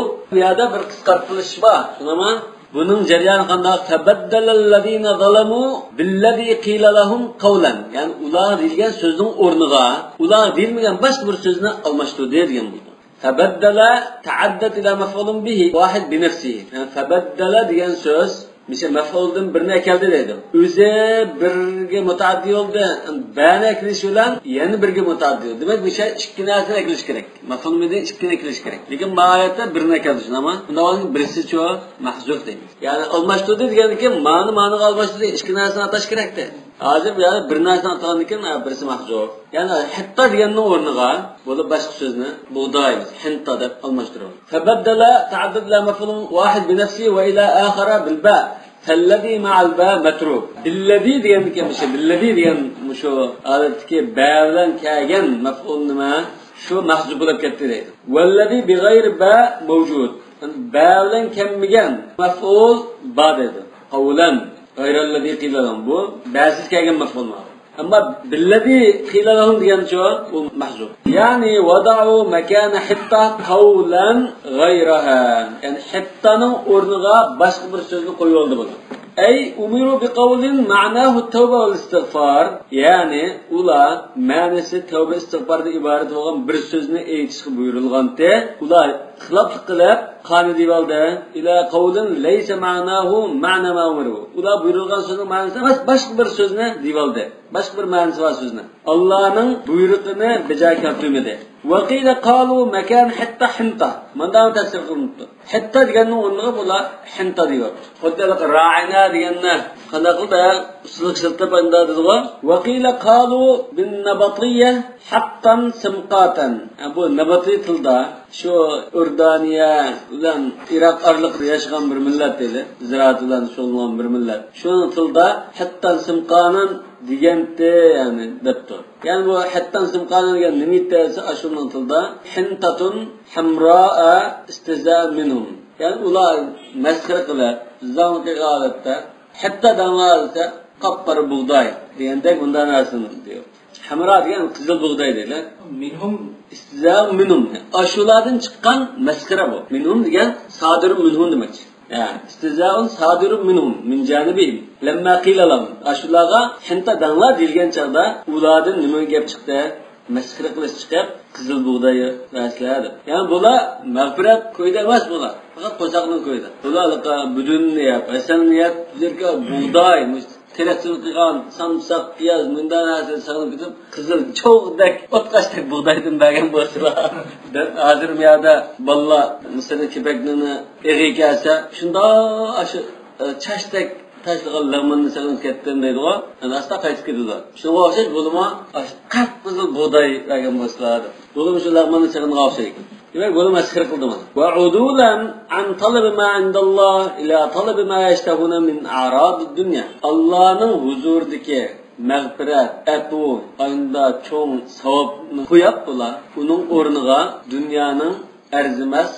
يەردە بىر قىسقارتىلىش بار. شۇنداقمۇ؟ بۇنىڭ جەريانى قانداق؟ فبدل الذين ظلموا بالذي قيل لهم قولا. يەنى ئۇلارغا دېيىلگەن سۆزنىڭ ئورنىغا ئۇلارغا دېيىلمىگەن باشقا بىر سۆزنى ئالماشتۇردى دېگەن بولىدۇ. فبدل تعدت إلى مفعول به واحد بنفسه. يەنى فبدل دېگەن سۆز مىشە مەفئۇلدىن بىرنى ئەكەلدى دەيدۇ. ئۆزى بىرگە مۇتەئەددى بولدى. بەنى ئەكېلىش بىلەن يەنە بىرگە مۇتەئەددى بولدى. دېمەك، مىشە ئىككى نەرسىنى ئەكېلىش كېرەك. مەفئۇل بىدىن ئىككىنى ئەكېلىش كېرەك. لېكىن بۇ ئايەتتە بىرنى ئەكەلدى، شۇنداقمۇ؟ بۇنداق بولغاندا بىرسىچۇ مەھزۇف دەيمىز. يەنى ئالماشتۇردى دېگەندىن كېيىن مانى مانىغا ئالماشتۇردى، ئىككى نەرسىنى ئاتاش كېرەكتى. ھازىر بۇ يەردە بىر نەرسىنى ئاتىغاندىن كېيىن، ھە، بىرسى مەھزۇف. يەنى ھەتتا دېگەننىڭ ئورنىغا بولۇپ باشقا سۆزنى بۇغدايمىز. ھىنتا دەپ ئالماشتۇرىمىز. فبدل تعدت إلى مفعول واحد بنفسه وإلى آخر بالباء. فالذي مع الباء متروك. بالذي دېگەندىكىن مۇشۇ، بالذي دېگەن مۇشۇ ئادەتتىكى بە بىلەن كەلگەن مەفئۇل نېمە؟ شۇ مەھزۇپ بولۇپ كەتتى دەيدۇ. والذي بغير باء موجود. بە بىلەن كەلمىگەن مەفئۇل بار دەيدۇ. قولا غير الذي قيل لهم. بۇ بەسىز كەلگەن مەفئۇل مانا. ئەمما بالذي قيل لهم دېگەنچۇ، ئۇ مەھزۇپ. يەنى وضعوا مكان حطة قولا غيرها. يەنى ھىتتانىڭ ئورنىغا باشقا بىر سۆزنى قويۇۋالدى بۇلار. أي أمروا بقول معناه التوبة والاستغفار. يەنى ئۇلار مەنىسى تەۋبە ئىستىغپاردىن ئىبارەت بولغان بىر سۆزنى ئېيتىشقا بۇيرۇلغانتى. ئۇلار خىلاپلىق قىلىپ، قانى دېيىۋالدى. إلى قول ليس معناه معنى ما أمروا. ئۇلار بۇيرۇلغان سۆزنىڭ مەنىسى ئەمەس، باشقا بىر سۆزنى دېيىۋالدى. باشقا بىر مەنىسى بار سۆزنى. ئاللانىڭ بۇيرۇقىنى بېجا كەلتۈرمىدى. وقيل قالوا مكان حطة حنطة. مۇنداق تەپسىر قىلىنىپتۇ. ھىتتا دېگەننىڭ ئورنىغا بۇلار ھىنتا دەيۋاتىدۇ. خۇددى ھېلىقى راعىنا دېگەننى قانداق قىلدى؟ ئۇسسۇللۇق ئىشلىتىپ ئانداق دېدىغۇ. وقيل قالوا بالنبطية حطا سمقاتا. ھە، بۇ نەباتىي تىلدا شۇ ئوردانىيە بىلەن ئىراق ئارىلىقىدا ياشىغان بىر مىللەت ئىدى. زىرائەت بىلەن شۇغۇللانغان بىر مىللەت. شۇنىڭ تىلىدا ھىتتا سمقانا دېگەنتى، يەنى دەپتۇ. يەنى بۇ ھىتتا سمقانا دېگەن نېمە ئىدى دېسە، ئاشۇنىڭ تىلىدا حنطة حمراء استهزاء منهم. يەنى ئۇلار مەسخىرە قىلىپ، زاڭ قىلغان ھالەتتە، ھەتتا دەڭلار دېسە، قاپقارا بۇغداي دېگەندەك مۇنداق نەرسىنى دېيىدۇ. ھەمرا دېگەن قىزىل بۇغداي دەيدۇ. منهم. استهزاء منهم. ئاشۇلاردىن چىققان مەسخىرە بۇ. منهم دېگەن صادر منهم دېمەكچى. يا، استهزاء صادر منهم من جانبهم لما قيل لهم. ئاشۇلارغا ھىنتا دەڭلار دېيىلگەن چاغدا ئۇلاردىن نېمە گەپ چىقتى؟ مەسخىرە قىلىش چىقىپ، قىزىل بۇغداي يەرسىلەر دەپ. يەنى بۇلار مەغپىرەت كويىدا ئەمەس بۇلار. پەقەت قورساقنىڭ كويىدا. بۇلار ھېلىقى بۈدۈننى يەپ، ھەسەلنى يەپ، بۇ يەرگە بۇغداي، مۇشۇ تېرەكتىن قىلغان سامساق، پىياز، مۇنداق نەرسىنى سېغىنىپ كېتىپ، قىزىل چوغدەك، ئوتقاشتەك بۇغدايدىن بەرگەن بولسىلا. دەپ ھازىر بۇ يەردە بالىلار، مىسىردا كېپەكنىڭ ئېغى كەلسە، شۇنداق ئاشۇ، ئە، چاچتەك تاشلىغان لەغمەننى سېغىنىپ كەتتىم دەيدىغۇ. ئەنە ئاستا قايتىپ كېتىدۇ. شۇنىڭغا ئوخشاش بۇلىمۇ ئاشۇ قىپقىزىل بۇغداي بەرگەن بولسىلا دەپ. بۇلىمۇ شۇ لەغمەننى سېغىنغان ئوخشايدۇ. دېمەك، بۇلىمۇ مەسخىرە قىلدى مانا. وعدولا عن طلب ما عند الله إلى طلب ما يشتهون من أعراض الدنيا. ئاللانىڭ ھۇزۇرىدىكى مەغپىرەت، ئەپۇ، ئاينىدا چوڭ ساۋابنى قويۇپ بۇلار، ئۇنىڭ ئورنىغا دۇنيانىڭ ئەرزىمەس،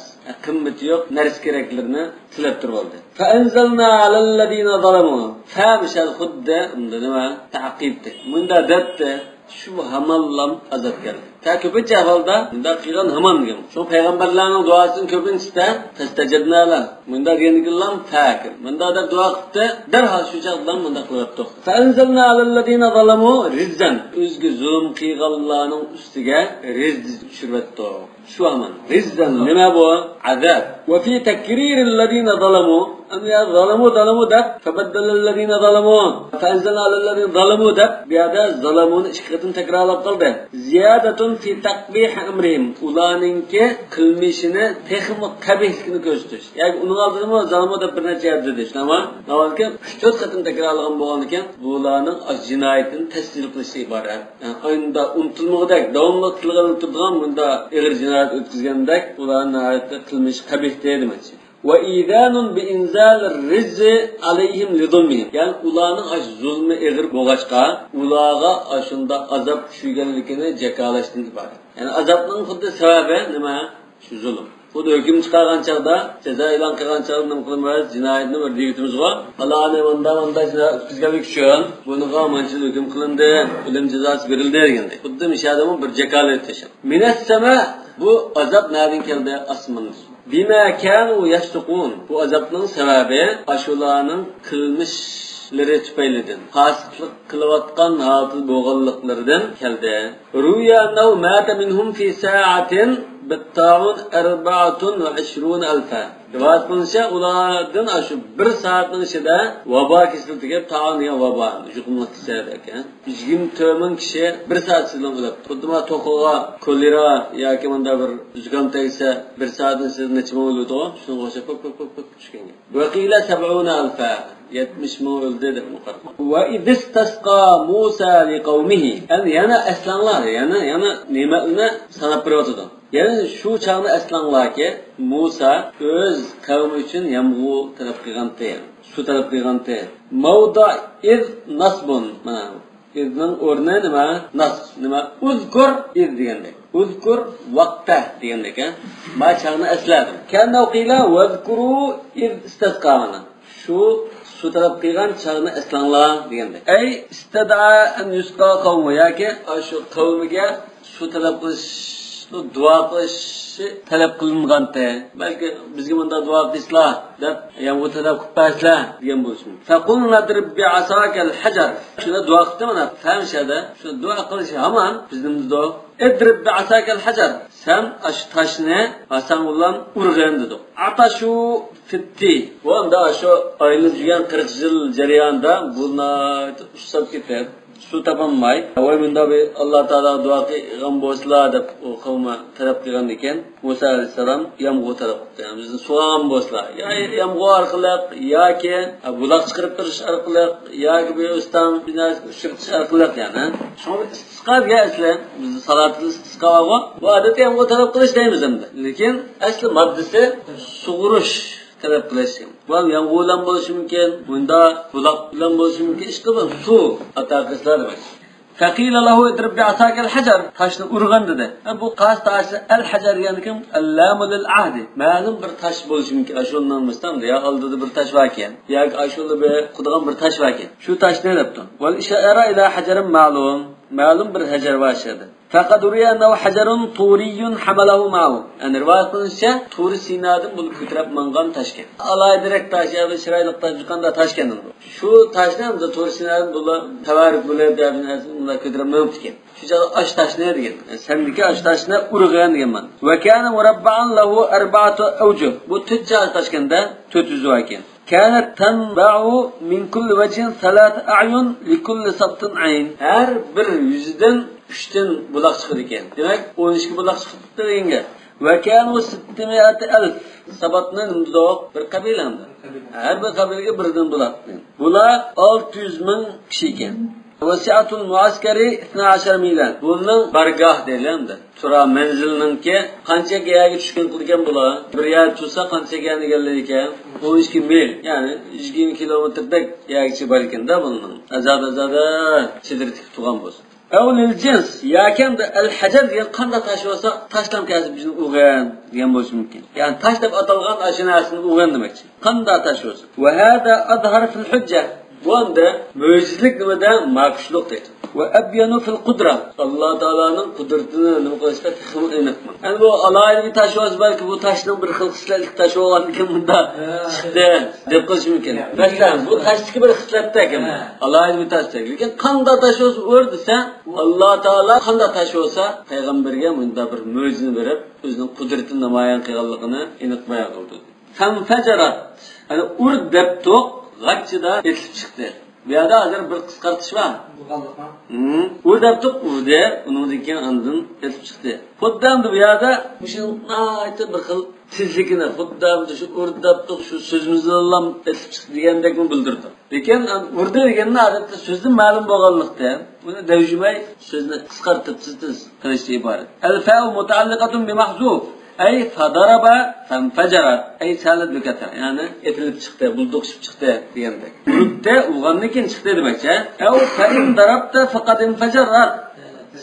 قىممىتى يوق نەرسە كېرەكلىرىنى تىلەپ تۇرۇۋالدى. فأنزلنا على الذين ظلموا. فا مىسال خۇددى نېمە؟ تەقىبتى. مۇنداق دەپتى، شۇ ھامانلام ئازاب كەلدى. تا كۆپىنچە ئەھۋالدا مۇنداق قىلغان ھامان دېگەن. شۇ پەيغەمبەرلەرنىڭ دۇئاسىنىڭ كۆپىنچىسىدە فاستجبنا له. مۇنداق دېگەندىكىنلام فاكىر. مۇنداق دەپ دۇئا قىپتى، دەرھال شۇ چاغدىلا مۇنداق قىلىۋەتتۇق. فأنزلنا على الذين ظلموا رجزا. ئۆزىگە زۇلۇم قىلغانلارنىڭ ئۈستىگە رىجز چۈشۈرۈۋەتتۇق. شۇ ھامان. رىجزا نېمە بۇ؟ ئازاب. وفي تكرير الذين ظلموا. ئەمدى يا ظلموا، ظلموا دەپ، فبدل الذين ظلموا، فأنزلنا على الذين ظلموا دەپ، بۇ يەردە ظلمونى ئىككى قېتىم تەكرارلاپ قالدى. زيادة في تقبيح أمرهم. ئۇلارنىڭكى قىلمىشىنى تېخىمۇ قەبىھلىكىنى كۆرسىتىش. ياكى ئۇنىڭ ئالدىدىمۇ ظلموا دەپ بىر نەچچە يەردە دېدى. شۇنداقمۇ؟ ئەۋۋەلكى ئۈچ تۆت قېتىم تەكرارلىغان بولغاندىكىن، بۇلارنىڭ ئاشۇ جىنايىتىنى تەسجىل قىلىشتىن ئىبارەت. يەنى ئاينىدا ئۇنتۇلمىغۇدەك، داۋاملىق تىلغا ئېلىپ تۇرىدىغان بۇنداق ئېغىر جىنايەت ئۆتكۈزگەندەك، ئۇلار ناھايىتى قىلمىشى قەبىھ دېمەكچى. وإيذان بإنزال الرجز عليهم لظلمهم. يەنى ئۇلارنىڭ ئاشۇ زۇلمى ئېغىر بولغاچقا، ئۇلارغا ئاشۇنداق ئازاب چۈشۈرگەنلىكىنى جاكارلاشتىن ئىبارەت. يەنى ئازابنىڭ خۇددى سەۋەبى نېمە؟ شۇ زۇلۇم. خۇددى ھۆكۈم چىقارغان چاغدا، جازا ئېلان قىلغان چاغدا نېمە قىلىمىز؟ جىنايەتنى بىر دېگۈتىمىزغۇ. پالانى مۇنداق، مۇنداق جىنايەت ئۆتكۈزگەنلىكى ئۈچۈن بۇنىڭغا مانچىلىك ھۆكۈم قىلىندى، ئۆلۈم جازاسى بېرىلدى دېگەندەك. خۇددى مۇشۇ يەردىمۇ بىر جاكارلىتىش. من السماء، بۇ ئازاب نەدىن كەلدى؟ ئاسماندىن. بما كانوا يفسقون. بۇ ئازابنىڭ سەۋەبى ئاشۇلارنىڭ قىلمىشلىرى تۈپەيلىدىن، پاسىقلىق قىلىۋاتقان ھالىتىدە بولغانلىقلىرىدىن كەلدى. روي أنه مات منهم في ساعة بالطاعون أربعة وعشرون ألفا. رىۋايەت قىلىنىشىچە، ئۇلاردىن ئاشۇ بىر سائەتنىڭ ئىچىدە ۋابا كېسىلى تېگىپ، تائون دېگەن ۋابا، يۇقۇملۇق كېسەل ئىكەن. يىگىرمە تۆت مىڭ كىشى بىر سائەت ئىچىدە ئۆلۈپتۇ. خۇددى مانا توخۇغا كولېرا ياكى مۇنداق بىر زۇكام تەگسە، بىر سائەتنىڭ ئىچىدە نەچچە مىڭ ئۆلىدىغۇ؟ شۇنىڭغا ئوخشاپ كۆپ، كۆپ، كۆپ، كۆپ چۈشكەن گەپ. وقيل سبعون ألفا، يەتمىش مىڭ ئۆلدى دەپ مۇقەررەر. وإذ استسقى موسى لقومه. ئەمدى يەنە ئەسلەڭلار، يەنە، يەنە نېمەتنى ساناپ بېرىۋاتىدۇ. يەنى شۇ چاغنى ئەسلەڭلاركى، مۇسا ئۆز قەۋمى ئۈچۈن يامغۇر تەلەپ قىلغانتى، سۇ تەلەپ قىلغانتى. موضع إذ نصب. مانا، ئىزنىڭ ئورنى نېمە؟ نصب. نېمە؟ اذكر إذ دېگەندەك. اذكر وقته دېگەندەك، ھە؟ ما چاغنى ئەسلە. كأنه قيل واذكروا إذ استسقى مانا. شۇ سۇ تەلەپ قىلغان چاغنى ئەسلەڭلار دېگەندەك. أي استدعى أن يسقى قومه، ياكى ئاشۇ قەۋمىگە سۇ تەلەپ قىلىش دۇئا قىلىشى تەلەپ قىلىنغانتى. بەلكى بىزگە مۇنداق دۇئا قىلسىلا دەپ، يامغۇر تەلەپ قىلىپ بەرسىلە دېگەن بولۇشى مۇمكىن. فقلنا اضرب بعصاك الحجر. شۇنى دۇئا قىپتۇ مانا، فەمشەدە. شۇ دۇئا قىلىشى ھامان بىزنىڭدۇ. اضرب بعصاك الحجر. سەن ئاشۇ تاشنى ئاساڭ بىلەن ئۇرغىن دېدۇق. عطشوا في التيه. بۇ ئەمدى شۇ ئايلىنىپ يۈرگەن قىرىق يىل جەريانىدا بۇ ناھايىتى ئۇسساپ كېتىپ، سۇ تاپالماي، ۋاي مۇنداق بىر ئاللا تائالا دۇئا قىلغان بولسىلا دەپ، ئۇ قەۋمى تەلەپ قىلغاندىكىن، مۇسا ئەلەيھىسسالام يامغۇر تەلەپ قىپتۇ. يەنى بىزنى سۇغارغان بولسىلا، يا يامغۇر ئارقىلىق، ياكى بۇلاق چىقىرىپ بېرىش ئارقىلىق، ياكى بىر ئۆستەڭ بىناسى ئۇچرىتىش ئارقىلىق، يەنى. شۇڭا بىر ئىستىسقا دېگەن ئەسلى، بىزدە سالاتىل ئىستىسقا بارغۇ. بۇ ئادەتتە يامغۇر تەلەپ قىلىش دەيمىز ئەمدى. لېكىن ئەسلى ماددىسى سۇغۇرۇش تەلەپ قىلىش. بۇ ھەم يامغۇر بىلەن بولۇشى مۇمكىن، بۇندا بۇلاق بىلەن بولۇشى مۇمكىن، ئىشقىلىپ سۇ ئاتا قىلسىلا دېمەك. فقيل له اضرب بعصاك الحجر، تاشنى ئۇرغىن دېدى. ھە، بۇ قاستى ئەل ھەجەر دېگەنكى اللام للعهد. مەلۇم بىر تاش بولۇشى مۇمكىن. ئاشۇنىڭ مۇستەمدە يا ئالدىدا بىر تاش باركەن، ياكى ئاشۇنى بىر قىلىدىغان بىر تاش باركەن. شۇ تاشنى دەپتۇ. والإشارة إلى حجر معلوم. مەلۇم بىر ھەجەر بار شۇ يەردە. فقد روي أنه حجر طوري حمله معه. يەنى رىۋايەت قىلىنىشىچە، تۇرى سىنادىن بۇنى كۆتۈرۈپ ماڭغان تاشكەن. ئالاھىدىرەك تاش، يا بىر چىرايلىق تاش، قانداق تاشكەن ئۇ. شۇ تاشنى ئەمدى تۇرى سىنادىن بۇلار تەۋەررۈك بولۇپ، يا بىر نەرسىنى بۇلار كۆتۈرۈپ مېڭىپتىكەن. شۇ چاغدا ئاش تاشنى دېگەن. سەندىكى ئاش تاشنى ئۇرغىن دېگەن مانا. وكان مربعا له أربعة أوجه. بۇ تۆت چاغ تاشكەندە تۆت يۈزى بار ئىكەن. كانت تنبع من كل وجه ثلاث أعين لكل سبط عين. ھەر بىر يۈزىدىن ئۈچتىن بۇلاق چىقىدىكەن. دېمەك، ئون ئىككى بۇلاق چىقىپتۇ دېگەن گەپ. وكانوا ستمائة ألف. ساباتنى نېمە دېدۇق؟ بىر قەبىلە ئەمدى. ھەر بىر قەبىلىگە بىردىن بۇلاق. بۇلار ئالتە يۈز مىڭ كىشى ئىكەن. وسعة المعسكر اثنا عشر ميلا. بۇنىڭ بارگاھ دەيلى ئەمدى. تۇرا مەنزىلنىڭكى قانچە يەرگە چۈشكەن قىلىدىكەن بۇلار؟ بىر يەر تۇرسا قانچە يەرنى ئىگىلەيدىكەن؟ ئون ئىككى مىل، يەنى يۈز يىگىرمە كىلومېتىردەك يەرگىچە بار ئىكەن-دە بۇنىڭ. ئازادە، ئازادە چېدىر تىكىپ تۇرغان بولسا. ئەۋ لىل جىنس، ياكى ئەمدى ئەل ھەجەر دېگەن قانداق تاش بولسا، تاشلام كەلسە بىزنى ئۇرغىن دېگەن بولۇشى مۇمكىن. يەنى تاش دەپ ئاتالغان ئاشۇ نەرسىنى ئۇرغىن دېمەكچى. قانداق تاش بولسا. وهذا أظهر في الحجة. بۇ ئەمدى مۆجىزىلىك نېمىدە؟ ماكۇشلۇق دەيدۇ. وأبين في القدرة. ئاللا تائالانىڭ قۇدرىتىنى نېمە قىلىشتا تېخىمۇ ئېنىق. ئەمدى بۇ ئالاھىدە بىر تاش بولسا، بەلكى بۇ تاشنىڭ بىر خىل خىسلەتلىك تاش بولغاندىكىن بۇنداق چىقتى دەپ قىلىشى مۇمكىن. مەسىلەن، بۇ تاشتىكى بىر خىسلەتتەك ئەمدى. ئالاھىدە بىر تاشتەك. لېكىن قانداق تاش بولسا ئۇر دېسە، ئاللا تائالا قانداق تاش بولسا، پەيغەمبەرگە مۇنداق بىر مۆجىزىنى بېرىپ، ئۆزىنىڭ قۇدرىتىنى نامايان قىلغانلىقىنى ئېنىق بايان قىلدى. فانفجرت. يەنى ئۇر دەپتۇق، غاچچىدا ئېتىلىپ چىقتى. بۇ يەردە ھازىر بىر قىسقارتىش بار. بۇغانلىقما؟ ھىم. ئۇر دەپتۇق، ئۇردى. ئۇنىڭدىن كېيىن ئاندىن ئېتىلىپ چىقتى. خۇددى ئەمدى بۇ يەردە مۇشۇ ناھايىتى بىر خىل تېزلىكىنى، خۇددى ئەمدى شۇ ئۇر دەپتۇق، شۇ سۆزىمىزنىلا ئېتىلىپ چىقتى دېگەندەكمۇ بىلدۈرىدۇ. لېكىن ئۇردى دېگەننى ئادەتتە سۆزدىن مەلۇم بولغانلىقتىن، بۇنى دەۋجىمەي سۆزنى قىسقارتىپ تېز-تېز قىلىشتىن ئىبارەت. الفاء متعلقة بمحذوف، أي فضرب فانفجرت، أي سالت بكثرة، يەنى ئېتىلىپ چىقتى، بۇلدۇقشىپ چىقتى دېگەندەك. ئۇردى، ئۇرغاندىن كېيىن چىقتى دېمەكچى. أو فإن ضربت فقد انفجرت.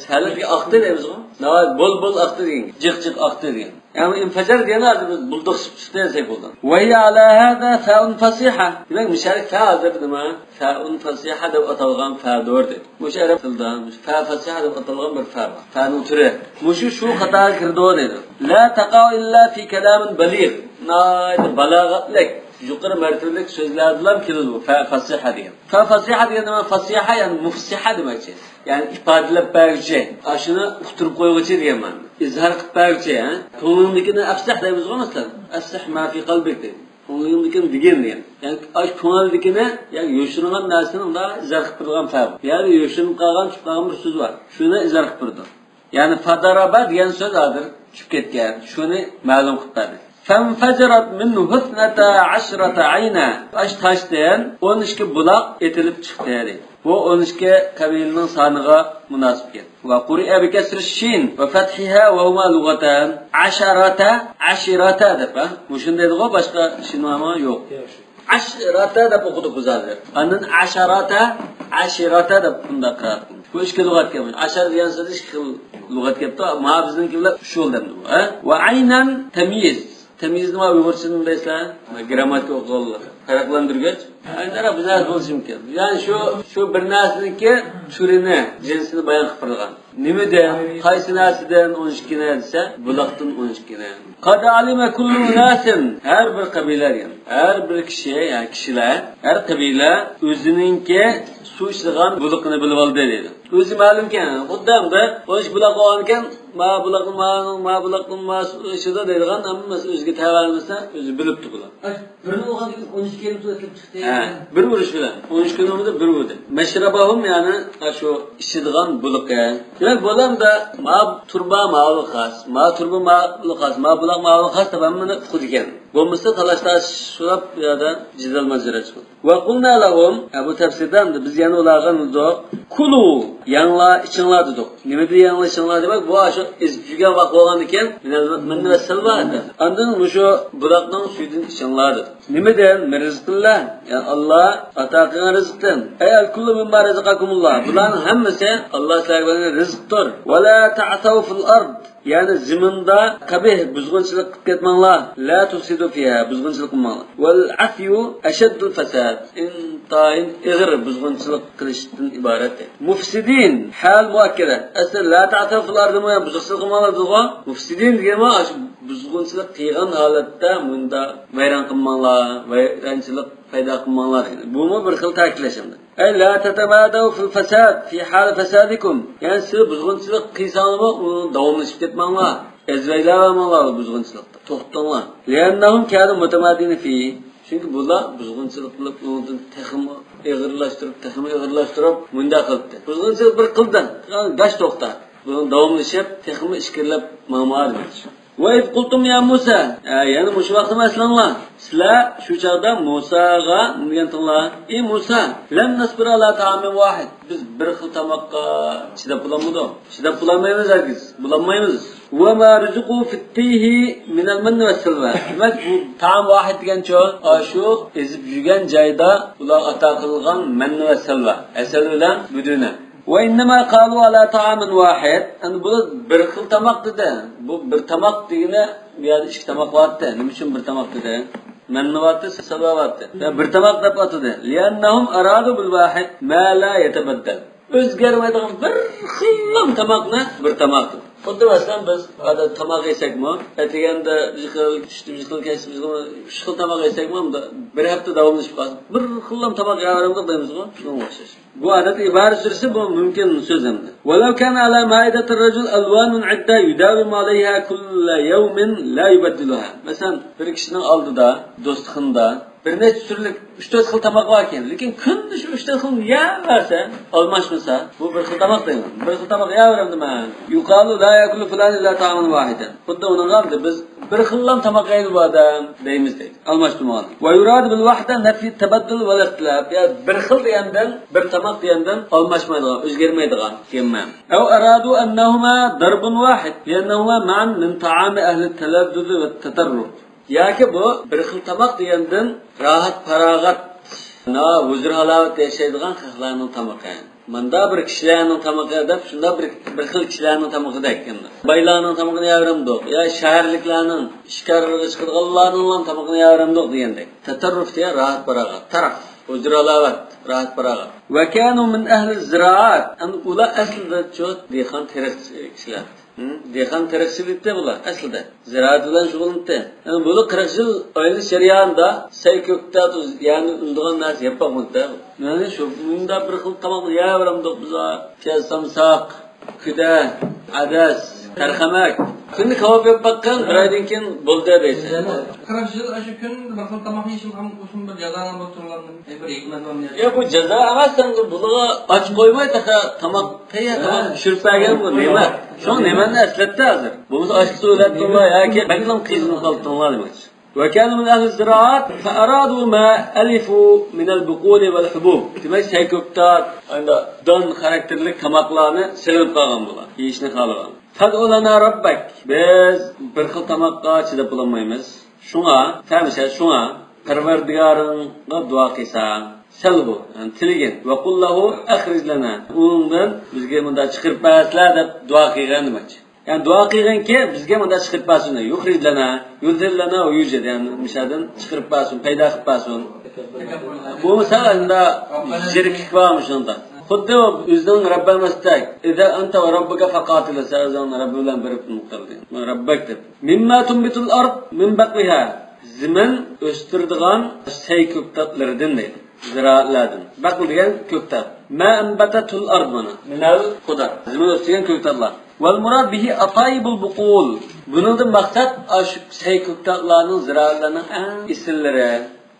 سالت ئاقتى دەيمىزغۇ؟ ناۋاي، بول، بول، ئاقتى دېگەن. جىق، جىق ئاقتى دېگەن. يەنى ئىنفىجار دېگەننى ھازىر بىز بۇلدۇق سۈپىتىدە دېسەك بولىدۇ. وهي على هذا فاء فصيحة. دېمەك، مۇشۇ يەردە فا ھازىر نېمە؟ فاء فصيحة دەپ ئاتالغان فادۇر دەيدۇ. مۇشۇ ئەرەب تىلىدا مۇشۇ فا فصيحة دەپ ئاتالغان بىر فا بار. فانىڭ تۈرى. مۇشۇ شۇ قاتارغا كىرىدۇ دەيدۇ. لا تقع إلا في كلام بليغ. ناھايىتى بالاغەتلىك، يۇقىرى مەرتىۋىلىك سۆزلەردىلا كېلىدۇ بۇ فا فصيحة دېگەن. فا فصيحة دېگەن نېمە؟ فصيحة، يەنى مۇفسىھە دېمەكچى. يەنى ئىپادىلەپ بەرگۈچى، ئاشۇنى ئۇقتۇرۇپ قويغۇچى دېگەن مەنىدە. ئىزھار قىلىپ بەرگۈچى، ھە؟ كۆڭلۈڭدىكىنى ئەپسەھ دەيمىزغۇ مەسىلەن. ئەپسەھ ما فى قەلبىك دەيدۇ. كۆڭلۈڭدىكىنى دېگىن دېگەن. يەنى ئاش كۆڭۈلدىكىنى، يەنى يوشۇرۇنغان نەرسىنى ئۇنداق ئىزھار قىلىپ بېرىدىغان فە بار. يەنى يوشۇرۇنۇپ قالغان، چۈشۈپ قالغان بىر سۆز بار. شۇنى ئىزھار قىلىپ بېرىدۇ. يەنى فضرب دېگەن سۆز ھازىر چۈشۈپ كەتكەن. شۇنى مەلۇم قىلىپ بەردى. فانفجرت منه اثنتا عشرة عينا. ئاشۇ تاشتىن ئون ئىككى بۇلاق ئېتىلىپ چىقتى دەيدۇ. بۇ ئون ئىككى قەبىلىنىڭ سانىغا مۇناسىپ ئىكەن. وقرئ بكسر الشين وفتحها وهما لغتان. عشرة، عشرة دەپ، ھە؟ مۇشۇنى دەيدىغۇ، باشقا شىنۋامۇ يوق. ئەشراتە دەپ ئوقۇدۇق بىز ھازىر. ئاندىن ئەشاراتە، ئەشىراتە دەپ بۇنداق قىرائەت قىلىنىدۇ. بۇ ئىككى لۇغەت كەلگەن. ئەشار دېگەن سۆز ئىككى خىل لۇغەت كەپتۇ. مانا بىزنىڭكى بىلەن ئۈچ خىل دەمدۇ. ھە؟ ۋە ئەينەن تەميىز. تەميىزنى ما ئۇيغۇرچىدىن بىلەيسىلەر؟ گىرامماتىكا ئوقۇغانلار. پەرقلەندۈرگۈچ. ھەر تەرەپ بىر نەرسە بولۇشى مۇمكىن. يەنى شۇ، شۇ بىر نەرسىنىڭكى تۈرىنى، جىنسىنى بايان قىلىپ بېرىدىغان. نېمىدىن، قايسى نەرسىدىن ئون ئىككىنى دېسە، بۇلاقتىن ئون ئىككىنى. قەد ئەلىمە كۇللۇ ئۇناسىن، ھەر بىر قەبىلە دېگەن. ھەر بىر كىشى، يەنى كىشىلەر، ھەر قەبىلە ئۆزىنىڭكى سۇ ئىچىدىغان بۇلىقىنى بىلىۋالدى دەيدۇ. ئۆزى مەلۇمكەن، خۇددى ئەمدى ئون ئىككى بۇلاق بولغانىكەن، ما بۇلاقنىڭ، ما، ما بۇلاقنىڭ ما سۇ ئىچىدۇ دەيدىغان ھەممىسى ئۆزىگە تەۋە نېمىسى ئۆزى بىلىپتۇ بۇلار. ئاي، بىرنى ئوقۇغاندىن كېيىن ئون ئىككى يىل ئېتىلىپ چىقتى. ھە، بىر ئۇرۇش بىلەن. ئون ئىككى نومۇردا بىر ئۇردى. مەشرەبەھۇم، يەنى شۇ ئىچىدىغان بۇلىقى. دېمەك، بۇلاردا ما تۇربا ماۋۇ خاس، ما تۇربا ماۋۇ خاس، ما بۇلاق ماۋۇ خاس دەپ ھەممىنى ئۇقىدىكەن. بولمىسا تالاش تارتىشلاپ بۇ يەردە جېدەل ماجىرا چىقىدۇ. وقلنا لهم، ئە، بۇ تەپسىردە ئەمدى بىز يەنە ئۇلارغا نېمە دېدۇق؟ كلوا، يەڭلار، ئىچىڭلار دېدۇق. نېمىدە يەڭلار، ئىچىڭلار دېمەك، بۇ ئاشۇ ئېزىپ يۈرگەن ۋاقىت بولغاندىكىن، مىنەل مەننى ۋەسسەلۋا دېدى. ئاندىن مۇشۇ بۇلاقنىڭ سۈيىدىن ئىچىڭلار دېدى. نېمىدىن؟ من رزق الله، يەنى ئاللا ئاتا قىلغان رىزىقتىن. ئەي الكل مما رزقكم الله، بۇلارنىڭ ھەممىسى ئاللا سىلەرگە بەرگەن رىزىقتۇر. ولا تعثوا في الأرض، يەنى زېمىندا قەبىھ، بۇزغۇنچىلىق قىلىپ كەتمەڭلار. لا تفسدوا فيها، بۇزغۇنچىلىق قىلماڭلار. والعثي أشد الفساد، ئىنتايىن ئېغىر بۇزغۇنچىلىق قىلىشتىن ئىبارەت. مفسدين، ھال مۇئەككەدە. ئەسلى لا تعثوا في الأرض، بۇزغۇنچىلىق قىلماڭلار دېدىغۇ. مفسدين دېگەنمۇ ئاشۇ بۇزغۇنچىلىق قىلغان ھالەتتە مۇنداق ۋەيران قىلماڭلار، ۋەيرانچىلىق پەيدا قىلماڭلار دېگەن. بۇمۇ بىر خىل تەكىتلەش ئەمدى. ئەي لا تەتەمادەۋ فىل فەساد فى ھالى فەسادىكۇم. يەنى سىز بۇزغۇنچىلىق قىلساڭلارمۇ ئۇنى داۋاملىشىپ كەتمەڭلار. ئەزۋەيلەۋەرمەڭلار بۇ بۇزغۇنچىلىقتا. توختىتىڭلار. لىئەننەھۇم كانۇ مۇتەمادىنە فىھ. چۈنكى بۇلار بۇزغۇنچىلىق قىلىپ ئۇنىڭدىن تېخىمۇ ئېغىرلاشتۇرۇپ، تېخىمۇ ئېغىرلاشتۇرۇپ مۇنداق قىلىپتۇ. بۇزغۇنچىلىق بىر قىلدى. داش توختا. بۇنىڭ داۋاملىشىپ تېخىمۇ ئىچكىرىلەپ ماڭماڭلار دېمەكچى. وإذ قلتم يا موسى، ئە، يەنە مۇشۇ ۋاقىتتا ئەسلەڭلار. سىلەر شۇ چاغدا مۇساغا نېمە دېگەنتىڭلار؟ ئى مۇسا، لەن نەسبىرا ئالا تائامىن ۋاھىد. بىز بىر خىل تاماققا چىداپ بولالمىدۇق. چىداپ بولالمايمىز ھەرگىز. بولالمايمىز. وما رزقوا في التيه من المن والسلوى. دېمەك، بۇ تائام ۋاھىد دېگەنچۇ، ئاشۇ ئېزىپ يۈرگەن جايدا ئۇلار ئاتا قىلغان مەننى ۋە سەلۋە، ھەسەل بىلەن بۈدۈنە. وإنما قالوا على طعام واحد. ئەمدى بۇلار بىر خىل تاماق دېدى. بۇ بىر تاماق دېگىنى، بۇ يەردە ئىككى تاماق بارتتى. نېمە ئۈچۈن بىر تاماق دېدى؟ مەننى بارتتى، سەلۋە بارتتى. يا بىر تاماق دەپ ئاتىدى. لأنهم أرادوا بالواحد ما لا يتبدل. ئۆزگەرمەيدىغان بىر خىللا تاماقنى بىر تاماق دېدى. خۇددى مەسىلەن، بىز ئادەتتە تاماق يېسەكمۇ، ئەتىگەندە بىر خىل، چۈشتە بىر خىل، كەچتە بىر خىل، ئۈچ خىل تاماق يېسەكمۇ، بىر ھەپتە داۋاملىشىپ قالسا، بىر خىللا تاماق يەۋېرەمدۇق دەيمىزغۇ، شۇنىڭغا ئوخشاش. بۇ ئادەتتە ئىبارە سۈرىسى، بۇ مۇمكىن سۆز ئەمدى. ولو كان على مائدة الرجل ألوان عدة يداوم عليها كل يوم لا يبدلها. مەسىلەن، بىر كىشىنىڭ ئالدىدا، دوستخانىدا بىر نەچچە تۈرلۈك ئۈچ تۆت خىل تاماق باركەن، لېكىن كۈندە شۇ ئۈچ تۆت خىلنى يەۋەرسە، ئالماشمىسا، بۇ بىر خىل تاماق دەيمەن. بىر خىل تاماق يەۋېرەمدىمەن. يقال لا يأكل فلان إلا طعاما واحدا. خۇددى ئۇنىڭغا بىز بىر خىللا تاماق يەيدۇ بۇ ئادەم دەيمىز دەيدۇ. ئالماشتۇرمىغان. ويراد بالوحدة نفي التبدل والاختلاف. يا بىر خىل دېگەندىن، بىر تاماق دېگەندىن ئالماشمايدىغان، ئۆزگەرمەيدىغان دېگەن مەنە. أو أرادوا أنهما ضرب واحد لأنهما معا من طعام أهل التلذذ والتطرف. ياكى بۇ بىر خىل تاماق دېگەندىن راھەت-پاراغەت، ھۇزۇر-ھالاۋەتتە ياشايدىغان خەقلەرنىڭ تامىقى. مۇنداق بىر كىشىلەرنىڭ تامىقى دەپ شۇنداق بىر، بىر خىل كىشىلەرنىڭ تامىقىدەك ئەمدى. بايلارنىڭ تامىقىنى يەۋېرەمدۇق؟ يا شەھەرلىكلەرنىڭ، ئىشكارغا چىقىدىغانلارنىڭلا تامىقىنى يەۋېرەمدۇق دېگەندەك. تەتەررۇف دېگەن راھەت-پاراغەت، تەرەف، ھۇزۇر-ھالاۋەت، راھەت-پاراغەت. وكانوا من أهل الزراعات. ئەمدى ئۇلار ئەسلىدە شۇ دېھقان تېرىقچى كىشىلەر. ھە؟ دېھقان تېرىقچىلىكتە بۇلار ئەسلىدە. زىرائەت بىلەن شۇغۇللىنىپتۇ. يەنى بۇلار قىرىق يىل ئايلىنىش جەريانىدا سەي كۆكتات، يەنى ئۈنىدىغان نەرسە يەپ باقمىدى-دە. يەنى شۇ مۇنداق بىر خىل تاماقنى يەۋېرەمدۇق بىز. پىياز سامساق، كۈدە، ئەدەس، تەرخەمەك. كۈندە كاۋاپ يەپ باققىن، بىر ئايدىن كېيىن بولدى دەيسەن. قىرىق يىل ئاشۇ كۈندە بىر خىل تاماق يېيىشىم ھەم ئۇسۇل بىر جازانىڭ بىر تۈرلىرىنىڭ بىر ھېكمەت بارمۇ يا؟ يا، بۇ جازا ئەمەس، سەن بۇلىغا ئاچ قويماي، تېخى تاماق، تەييار تاماق پىشۇرۇپ بەرگەن بۇ نېمە؟ شۇڭا نېمەنى ئەسلەتتى ھازىر. بولمىسا ئاچلىقتا ئۆلەتتىڭلار ياكى بەكلا قىينىلىپ قالدىڭلار دېمەكچى. وكانوا من أهل الزراعات فأرادوا ما ألفوا من البقول والحبوب. دېمەك، سەي كۆكتات، ئەمدى دان خاراكتېرلىك تاماقلارنى سېغىنىپ قالغان بۇلار. يېيىشنى خالىغان. فادع لنا ربك. بىز بىر خىل تاماققا چىداپ بولالمايمىز. شۇڭا، فەمشە، شۇڭا پەرۋەردىگارىڭغا دۇئا قىلساڭ، سەلھۇ، يەنى تىلىگىن، ۋەقۇل لەھۇ ئەخرىج لەنا، ئۇنىڭدىن بىزگە مۇنداق چىقىرىپ بەرسىلە دەپ دۇئا قىلغىن دېمەكچى. يەنى دۇئا قىلغىنكى، بىزگە مۇنداق چىقىرىپ بەرسۇن، يۇخرىج لەنا، يۇدخىل لەنا ۋە يۇجىد، يەنى مۇشۇ يەردىن چىقىرىپ بەرسۇن، پەيدا قىلىپ بەرسۇن. بولمىسا ئەندى شېرىكلىك بارمۇ شۇندا؟ خۇددى ئۆزىنىڭ رەببى ئەمەستەك، اذهب أنت وربك فقاتلا، سەن ئۆزۈڭ رەببى بىلەن بېرىپ قىل دېگەن. رەببەك دەپ. مما تنبت الأرض من بقلها، زېمىن ئۆستۈرىدىغان سەي كۆكتاتلىرىدىن دەيدۇ. زىرائەتلەردىن. بەقل دېگەن كۆكتات. ما أنبتته الأرض مانا. مىنەل خۇدەر. زېمىن ئۆستۈرگەن كۆكتاتلار. والمراد به أطايب البقول. بۇنىڭدىن مەقسەت ئاشۇ سەي كۆكتاتلارنىڭ، زىرائەتلەرنىڭ ئەڭ ئېسىللىرى،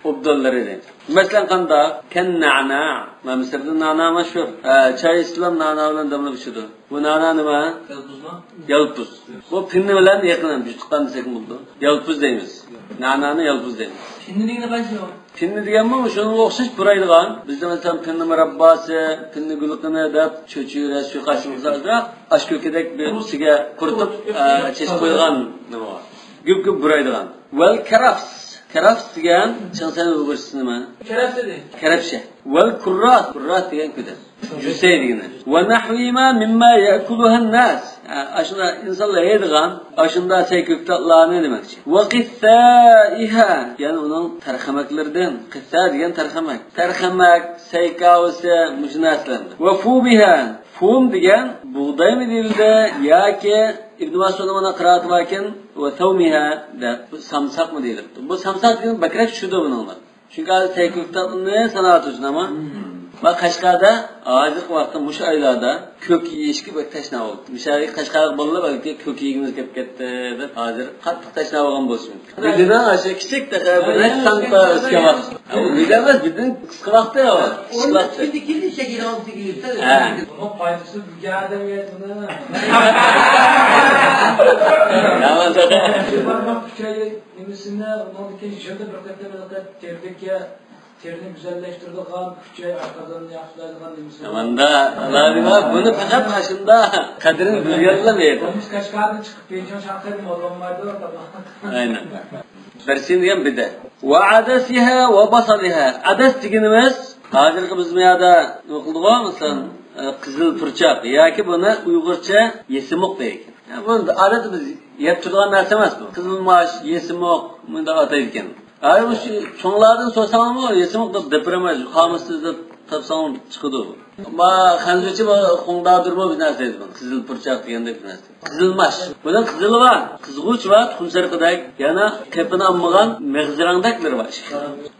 ئوبدانلىرى دەيدۇ. مەسىلەن قانداق؟ كالنعناع. مانا مىسىردا نانا مەشھۇر. ھە، چاي ئىچسىلەم نانا بىلەن دەملەپ ئىچىدۇ. بۇ نانا نېمە؟ يالپۇزمۇ؟ يالپۇز. بۇ پىننە بىلەن يېقىن، جۇتقان دېسەكمۇ بولىدۇ. يالپۇز دەيمىز. نانانى يالپۇز دەيمىز. پىننە دېگىنى قايسى ئۇ؟ پىننە دېگەنمۇ شۇنىڭغا ئوخشاش پۇرايدىغان. بىزدە مەسىلەن پىننە مۇرابباسى، پىننە گۈلقىنى دەپ چۆچۈرە، سۇيۇقاس قىلسا ئازراق ئاش كۆكىدەك بىر ئۈستىگە قۇرۇتۇپ، ئە، چېچىپ قويغان نېمە بار. گۈپ-گۈپ پۇرايدىغان. ۋەل كەرەفس. كەرەفس دېگەن چىڭسەن ئۇيغۇرچىسى نېمە؟ كەرەپسە دېگەن. كەرەپشە. ۋەل كۇرراس. كۇرراس دېگەن كۆدەك. جۈسەي دېگىنى. ۋە نەھۋىما مىمما يەئكۇلۇھەن ناس. ھە، ئاشۇنداق ئىنسانلار يەيدىغان، ئاشۇنداق سەي كۆكتاتلارنى دېمەكچى. ۋە قىسسائىھا، يەنى ئۇنىڭ تەرخەمەكلىرىدىن. قىسسا دېگەن تەرخەمەك. تەرخەمەك، سەي كاۋىسى، مۇشۇ نەرسىلەردىن. ۋە فۇمىھا، فۇم دېگەن بۇغدايمۇ دېيىلدى ياكى ئىبن مەسئۇدنىڭ مانا قىرائىتى باركەن، ۋە سەۋمىھا دەپ، سامساقمۇ دېيىلىپتۇ. بۇ سامساق دېگەن بەكرەك چۈشىدۇ بۇنىڭغا. چۈنكى ھازىر سەي كۆكتاتنى ساناۋاتىمىز، ئەمما. ۋە قەشقەردە ھازىرقى ۋاقىتتا مۇشۇ ئايلاردا كۆك يېيىشكە بەك تەشنا بولدى. مىسالى قەشقەرلىك بالىلار بەلكى كۆك يېگۈمىز كېلىپ كەتتى دەپ ھازىر قاتتىق تەشنا بولغان بولسۇن. بىدىنىڭ ئاشۇ كىچىك تېخى بىر نەچچە سانتا ئۆسكەن ۋاقىت. ئۇ بىدە ئەمەس، بىدىن قىسقا ۋاقىتتا ئۇ. قىسقا ۋاقىتتا. كۈندە كېلىدۇ، شەكىل ئالدى كېلىپتۇ. ھە. بۇنىڭ پايدىسى بىر ئادەمگە يەتمىدى. نېمىسىنى، ئۇنىڭدىن كېيىن يىلدا بىر قېتىم، بىر قېتىم تېرىدىكى، تېرىنى گۈزەللەشتۈرىدىغان، ئۈچەي ئاشقازاننى ياخشىلايدىغان نېمىسى. ماندا، ئاللا نېمە، بۇنى پەقەت ئاشۇندا قەدرىنى بىلگەنلا يەيدۇ. قومۇس كاشكاردىن چىقىپ بېيجىڭ شاڭخەيدە مول بولمايدۇ. ئاينەن. بىرسىنى دېگەن بىدە. ۋە ئەدەسىھا ۋە بەسەلىھا. ئەدەس دېگىنىمىز، ھازىرقى بىز بۇ يەردە نېمە قىلدۇق، مەسىلەن، ئە، قىزىل پۇرچاق ياكى بۇنى ئۇيغۇرچە يېسىمۇق دەيدىكەن. يا، بۇ ئادەتتە بىز يەپ تۇرىدىغان نەرسە ئەمەس بۇ. قىزىل ماش، يېسىمۇق، مۇنداق ئاتايدىكەن. ھەي، مۇشۇ چوڭلاردىن سورىساڭمۇ، يېسىمۇق دەپ دەپرەمە، قامۇستا ئىزدەپ تاپساڭ چىقىدۇ. ما خەنزۇچە بۇ خۇڭدادۇرمۇ بىر نەرسە دەيدۇ، قىزىل پۇرچاق دېگەندەك بىر نەرسە. قىزىل ماش. بۇنىڭ قىزىلى بار، قىزغۇچ بار، تۇخۇم سېرىقىدەك، يەنە قېپىنى ئالمىغان مېغىز رەڭدەكلىرى بار.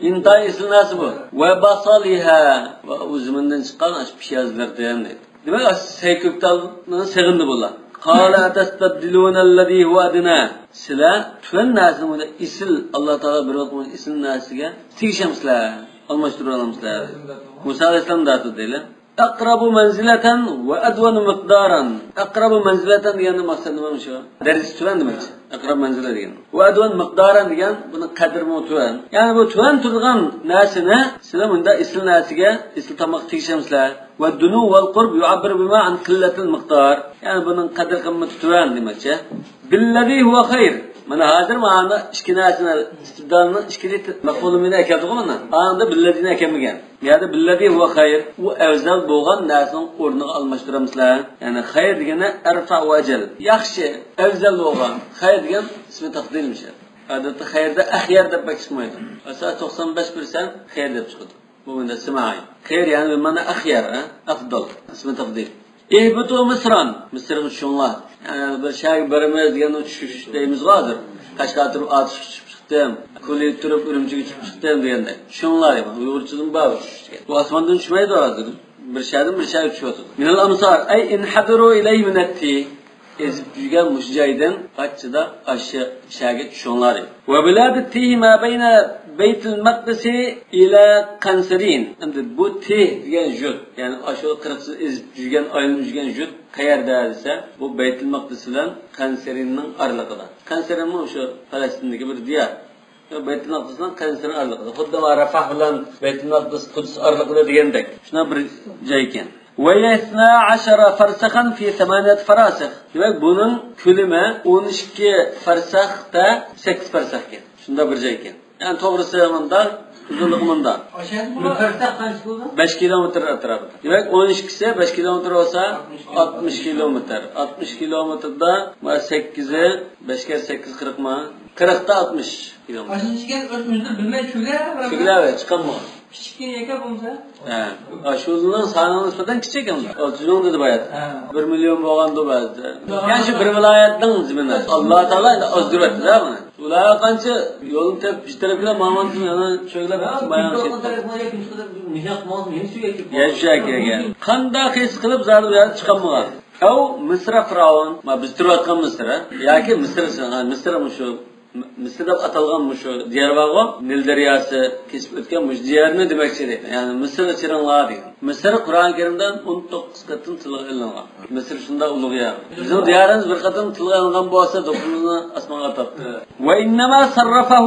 ئىنتايىن ئېسىل نەرسە بۇ. ۋە بەسەلىھا. ۋە ئۇ زېمىندىن چىققان ئاشۇ پىيازلىرىدىن دەيدۇ. دېمەك، ئاشۇ سەي كۆكتاتنى سېغىندى بۇلار. قال أتستبدلون الذي هو أدنى. سىلەر تۆۋەن نەرسىنى ئۇنى ئېسىل، ئاللا تائالا بېرىۋاتقان ئېسىل نەرسىگە تېگىشەمسىلەر؟ ئالماشتۇرۇۋالامسىلەر؟ مۇسا ئەلەيھىسسالام دەۋاتىدۇ دەيلى. أقرب منزلة وأدون مقدارا. أقرب منزلة دېگەندىن مەقسەت نېمە شۇ؟ دەرىجىسى تۆۋەن دېمەكچى. أقرب منزلة دېگەن. وأدون مقدارا دېگەن بۇنىڭ قەدرىمۇ تۆۋەن. يەنى بۇ تۆۋەن تۇرىدىغان نەرسىنى سىلەر مۇنداق ئېسىل نەرسىگە، ئېسىل تاماققا تېگىشەمسىلەر؟ والدنو والقرب يعبر بهما عن قلة المقدار. يەنى بۇنىڭ قەدىر قىممىتى تۆۋەن دېمەكچى. بالذي هو خير. مانا ھازىر مانا ئىككى نەرسىنى، ئىستىبدالنىڭ ئىككىنچى مەفئۇلى مىنى ئەكەلدىغۇ مانا. ئاندا بالذينى ئەكەلمىگەن. بۇ يەردە بالذي هو خير، ئۇ ئەۋزەل بولغان نەرسىنىڭ ئورنىغا ئالماشتۇرامسىلەر؟ يەنى خير دېگەننى أرفع وأجل. ياخشى، ئەۋزەل بولغان. خير دېگەن ئىسمى تەقدىرمىش. ئادەتتە خير دە أخير دەپ بەك چىقمايدۇ. مەسىلەن، توقسان بەش پىرسەنت خير دەپ چىقىدۇ. بۇ مەنە سىمائى. خير يەنى بىر مەنە أخير، ھە؟ ئەفزەل. ئىسمى تەقدىر. اهبطوا مصرا. مىسىرغا چۈشۈڭلار. يەنى بىر شەھەرگە بارىمىز دېگەندە چۈشۈش دەيمىزغۇ ھازىر. قەشقەر تۇرۇپ ئاتۇشقا چۈشۈپ چىقتىم. كولىيە تۇرۇپ ئۈرۈمچىگە چۈشۈپ چىقتىم دېگەندەك. چۈشۈڭلار دەيمەن. ئۇيغۇرچىدىن بار بۇ چۈشۈش دېگەن. بۇ ئاسماندىن چۈشمەيدۇ ھازىر. بىر شەھەردىن بىر شەھەرگە چۈشۈۋاتىدۇ. من الأمصار، أي انحدروا إليه من التيه. ئېزىپ يۈرگەن مۇشۇ جايدىن قاچچىدا ئاشۇ شەھەرگە چۈشۈڭلار دەيدۇ. وبلاد التيه ما بين بيت المقدس إلى قنسرين. ئەمدى بۇ تىھ دېگەن يۇرت، يەنى ئاشۇ قىرىقسىز ئېزىپ يۈرگەن، ئايلىنىپ يۈرگەن يۇرت قەيەردە دېسە، بۇ بەيتۇل مەقدىس بىلەن قەنسىرىننىڭ ئارىلىقىدا. قەنسىرىنمۇ شۇ پەلەستىندىكى بىر دىيار. بەيتۇل مەقدىسنىڭ قەنسىرى ئارىلىقىدا. خۇددى ما رەفاھ بىلەن بەيتۇل مەقدىس قۇدس ئارىلىقىدا دېگەندەك. شۇنداق بىر جاي ئىكەن. وهي اثنا عشر فرسخا في ثمانية فراسخ. دېمەك، بۇنىڭ كۆلىمى ئون ئىككى فەرسەختە سەككىز فەرسەخكەن. شۇنداق بىر جاي ئىكەن. يەنى توغرىسى مۇنداق، ئۇزۇنلۇقى مۇنداق. بىر پارساق قانچە بولىدۇ؟ بەش كىلومېتىر ئەتراپىدا. دېمەك، ئون ئىككىسى بەش كىلومېتىر بولسا، ئاتمىش كىلومېتىر. ئاتمىش كىلومېتىردا، مانا سەككىزى، بەشكە سەككىز قىرىقما؟ قىرىقتا ئاتمىش كىلومېتىر. ئاشۇنى ئىچىگە ئۆزىمىزدە بىلمەي چۈگە. چۈگىلەۋەر، چىقالمىغان. كىچىككىنە يەكە بولمىسا. ھە. ئاشۇنىڭ سانىغا نىسبەتەن كىچىك ئەمدى. ئوتتۇز مىڭ دېدى بايا. ھە. بىر مىليون بولغاندۇ بەزىدە. يەنى شۇ بىر ۋىلايەتنىڭ زېمىنى. ئاللا تائالا ئەندى ئازدۇرۇۋەتتى-دە بۇنى. ئۇلار قانچە يولنى تېپىپ، بىر تەرەپكە ماڭغان يەنە چۆگىلەپ ماڭغان شەيتان. يەشۈشەك كەلگەن. قانداق ھېس قىلىپ زادى بۇ يەردىن چىقالمىغان؟ ئەۋ مىسرا فىرئەۋن. ما بىز تۇرۇۋاتقان مىسرا. ياكى مىسىر، مىسىر مۇشۇ. مىسىر دەپ ئاتالغان مۇشۇ دىيار بارغۇ، نىل دەرياسى كېسىپ ئۆتكەن مۇشۇ دىيارنى دېمەكچى دەيدۇ. يەنى مىسىرغا چىرىڭلار دېگەن. مىسىر قۇرئان كەرىمدە ئون توققۇز قېتىم تىلغا ئېلىنغان. مىسىر شۇنداق ئۇلۇغ يەر. بىزنىڭ دىيارىمىز بىر قېتىم تىلغا ئېلىنغان بولسا، دوپپىمىزنى ئاسمانغا ئاتاتتى. وإنما صرفه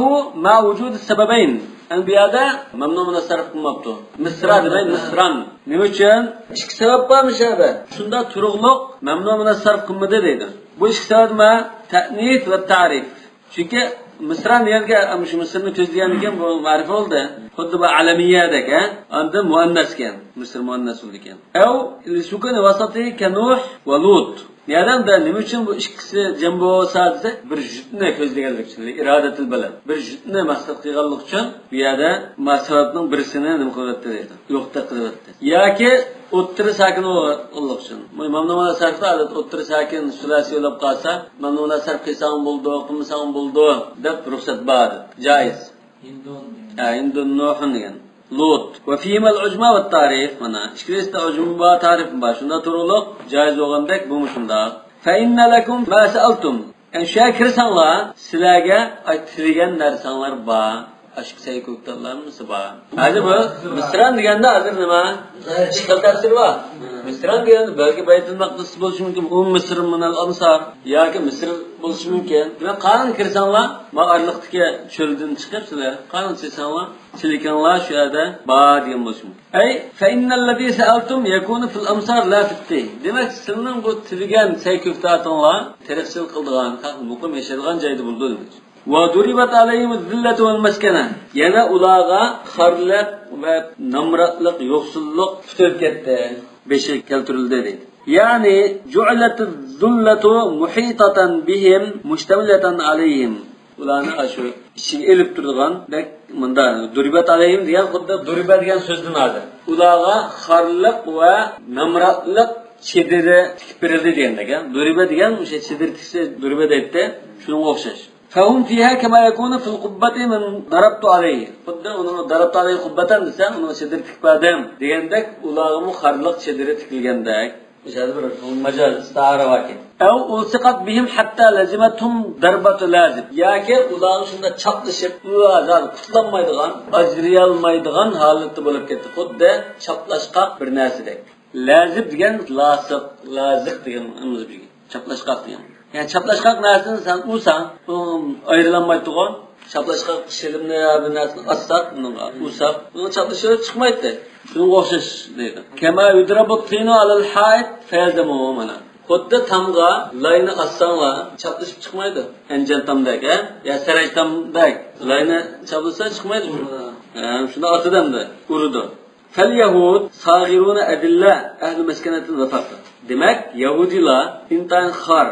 مع وجود السببين. ئەمدى بۇ يەردە مەمنۇ مۇنەسسەرف قىلماپتۇ. مىسرا دېمەي، مىسران. نېمە ئۈچۈن؟ ئىككى سەۋەب بار مۇشۇ يەردە. شۇنداق تۇرۇقلۇق مەمنۇ مۇنەسسەرف قىلمىدى دەيدۇ. بۇ ئىككى سەۋەب نېمە؟ تەئنىس ۋە تەرىف. چۈنكى مىسران دېگەنگە، مۇشۇ مىسىرنى كۆزلىگەندىكىن بۇ مەرىپە بولدى. خۇددى بۇ ئەلەمىيەدەك، ھە؟ ئاندىن مۇئەننەسكەن. مىسىر مۇئەننەس بولىدىكەن. ئەۋ لىسۇكۇنى ۋاسىتى كەنۇھ ۋە لۇت. يەنە نېمە ئۈچۈن بۇ ئىككىسى جەم بولسا دېسەك، بىر جۈپنى كۆزلىگەنلىك ئۈچۈن، ئىرادەتىل بەلەد. بىر جۈپنى مەقسەت قىلغانلىق ئۈچۈن بۇ يەردە ما سەۋەبنىڭ بىرسىنى نېمە قىلىۋەتتى دەيدۇ. يوقتەك قىلىۋەتتى. ياكى ئوتتۇرا ساكىن بولغانلىق ئۈچۈن. مەمنۇ مۇنەسسەرفتا ئادەتتە ئوتتۇرا ساكىن سۇلاسى بولۇپ قالسا، مەمنۇ مۇنەسسەرف قىلساڭ بولىدۇ، قىلمىساڭ بولىدۇ دەپ رۇخسەت بار. جائىز. ھىندۇن. ھە، ھىندۇن نۇھۇن دېگەن. لۇت. وفيهما العجمة والتعريف. مانا ئىككىلىسىدە ئۇجمە بار، تەرىف بار. شۇنداق تۇرۇقلۇق جائىز بولغاندەك، بۇمۇ شۇنداق. فإن لكم ما سألتم. يەنى شۇ يەرگە كىرسەڭلار، سىلەرگە ئاي تىلىگەن نەرسەڭلار بار. ئاشۇ سەي كۆكتاتلارمىسى بار. ھازىر بۇ مىسران دېگەندە ھازىر نېمە؟ ئىككى خىل تەپسىر بار. مىسران دېگەندە بەلكى بەيتۇل مەقدىس بولۇشى مۇمكىن. ئۇ مىسر مىنەل ئانسار. ياكى مىسر بولۇشى مۇمكىن. دېمەك، قانۇن كىرسەڭلار، ما ئارىلىقتىكى چۆلدىن چىقىپ سىلەر قانۇن چىقساڭلار، تىلىكەڭلار شۇ يەردە بار دېگەن بولۇشى مۇمكىن. ئەي، فإن الذي سألتم يكون في الأمصار لا في التيه. دېمەك، سىلىنىڭ بۇ تىلىگەن سەي كۆكتاتىڭلار تېرىقچىلىق قىلىدىغان، خەق مۇقىم ياشايدىغان جايدا بولىدۇ دېمەكچى. وضربت عليهم الذلة والمسكنة. يەنە ئۇلارغا خارلىق ۋە نامراتلىق، يوقسۇللۇق پۈتۈلۈپ كەتتى. بېشى كەلتۈرۈلدى دەيدۇ. يەنى جعلت الذلة محيطة بهم مشتملة عليهم. ئۇلارنى ئاشۇ ئىچىگە ئېلىپ تۇرىدىغان بەك مۇنداق، ضربت عليهم دېگەن خۇددى ضرب دېگەن سۆزدىن ھازىر. ئۇلارغا خارلىق ۋە نامراتلىق چېدىرى تىكىپ بېرىلدى دېگەندەك، ھە؟ ضرب دېگەن ئوشۇ چېدىر تىكسە ضرب دەيتتى، شۇنىڭغا ئوخشاش. فهم فيها كما يكون في القبة من ضربت عليه. خۇددى ئۇنىڭ ضربت عليه قبة دېسە، ئۇنىڭغا چېدىر تىكىپ بەردىم دېگەندەك، ئۇلارغىمۇ خارلىق چېدىرى تىكىلگەندەك. مۇشۇ يەردە بىر مەجاز ئىستىئارە باركەن. أو ألصقت بهم حتى لزمتهم ضربة لازب. ياكى ئۇلارغا شۇنداق چاپلىشىپ، ئۇلار زادى قۇتۇلالمايدىغان، ئاجرىيالمايدىغان ھالەتتە بولۇپ كەتتى. خۇددى چاپلاشقاق بىر نەرسىدەك. لازىب دېگەن لاسىق، لازىق دېگەن ئىمزا بىلگەن. چاپلاشقاق دېگەن. يەنى چاپلاشقاق نەرسىنى سەن ئۇرساڭ، ئۇ ئايرىلالمايدىغۇ. چاپلاشقاق شىلىمنى يا بىر نەرسىنى ئاتساق ئۇنىڭغا، ئۇرساق، ئۇنىڭ چاپلىشى چىقمايتتى. شۇنىڭغا ئوخشاش دەيدۇ. كما يضرب الطين على الحائط فيلزمه مانا. خۇددى تامغا لاينى ئاتساڭلار، چاپلىشىپ چىقمايدۇ. ئەنجان تامدەك، ھە؟ يا سەرەج تامدەك لاينى چاپلىسا چىقمايدۇ. ھە، شۇنداق ئاتىدۇ ئەمدى، ئۇرىدۇ. فاليهود صاغرون أذلة أهل مسكنة وفقر. دېمەك، يەھۇدىيلار ئىنتايىن خار،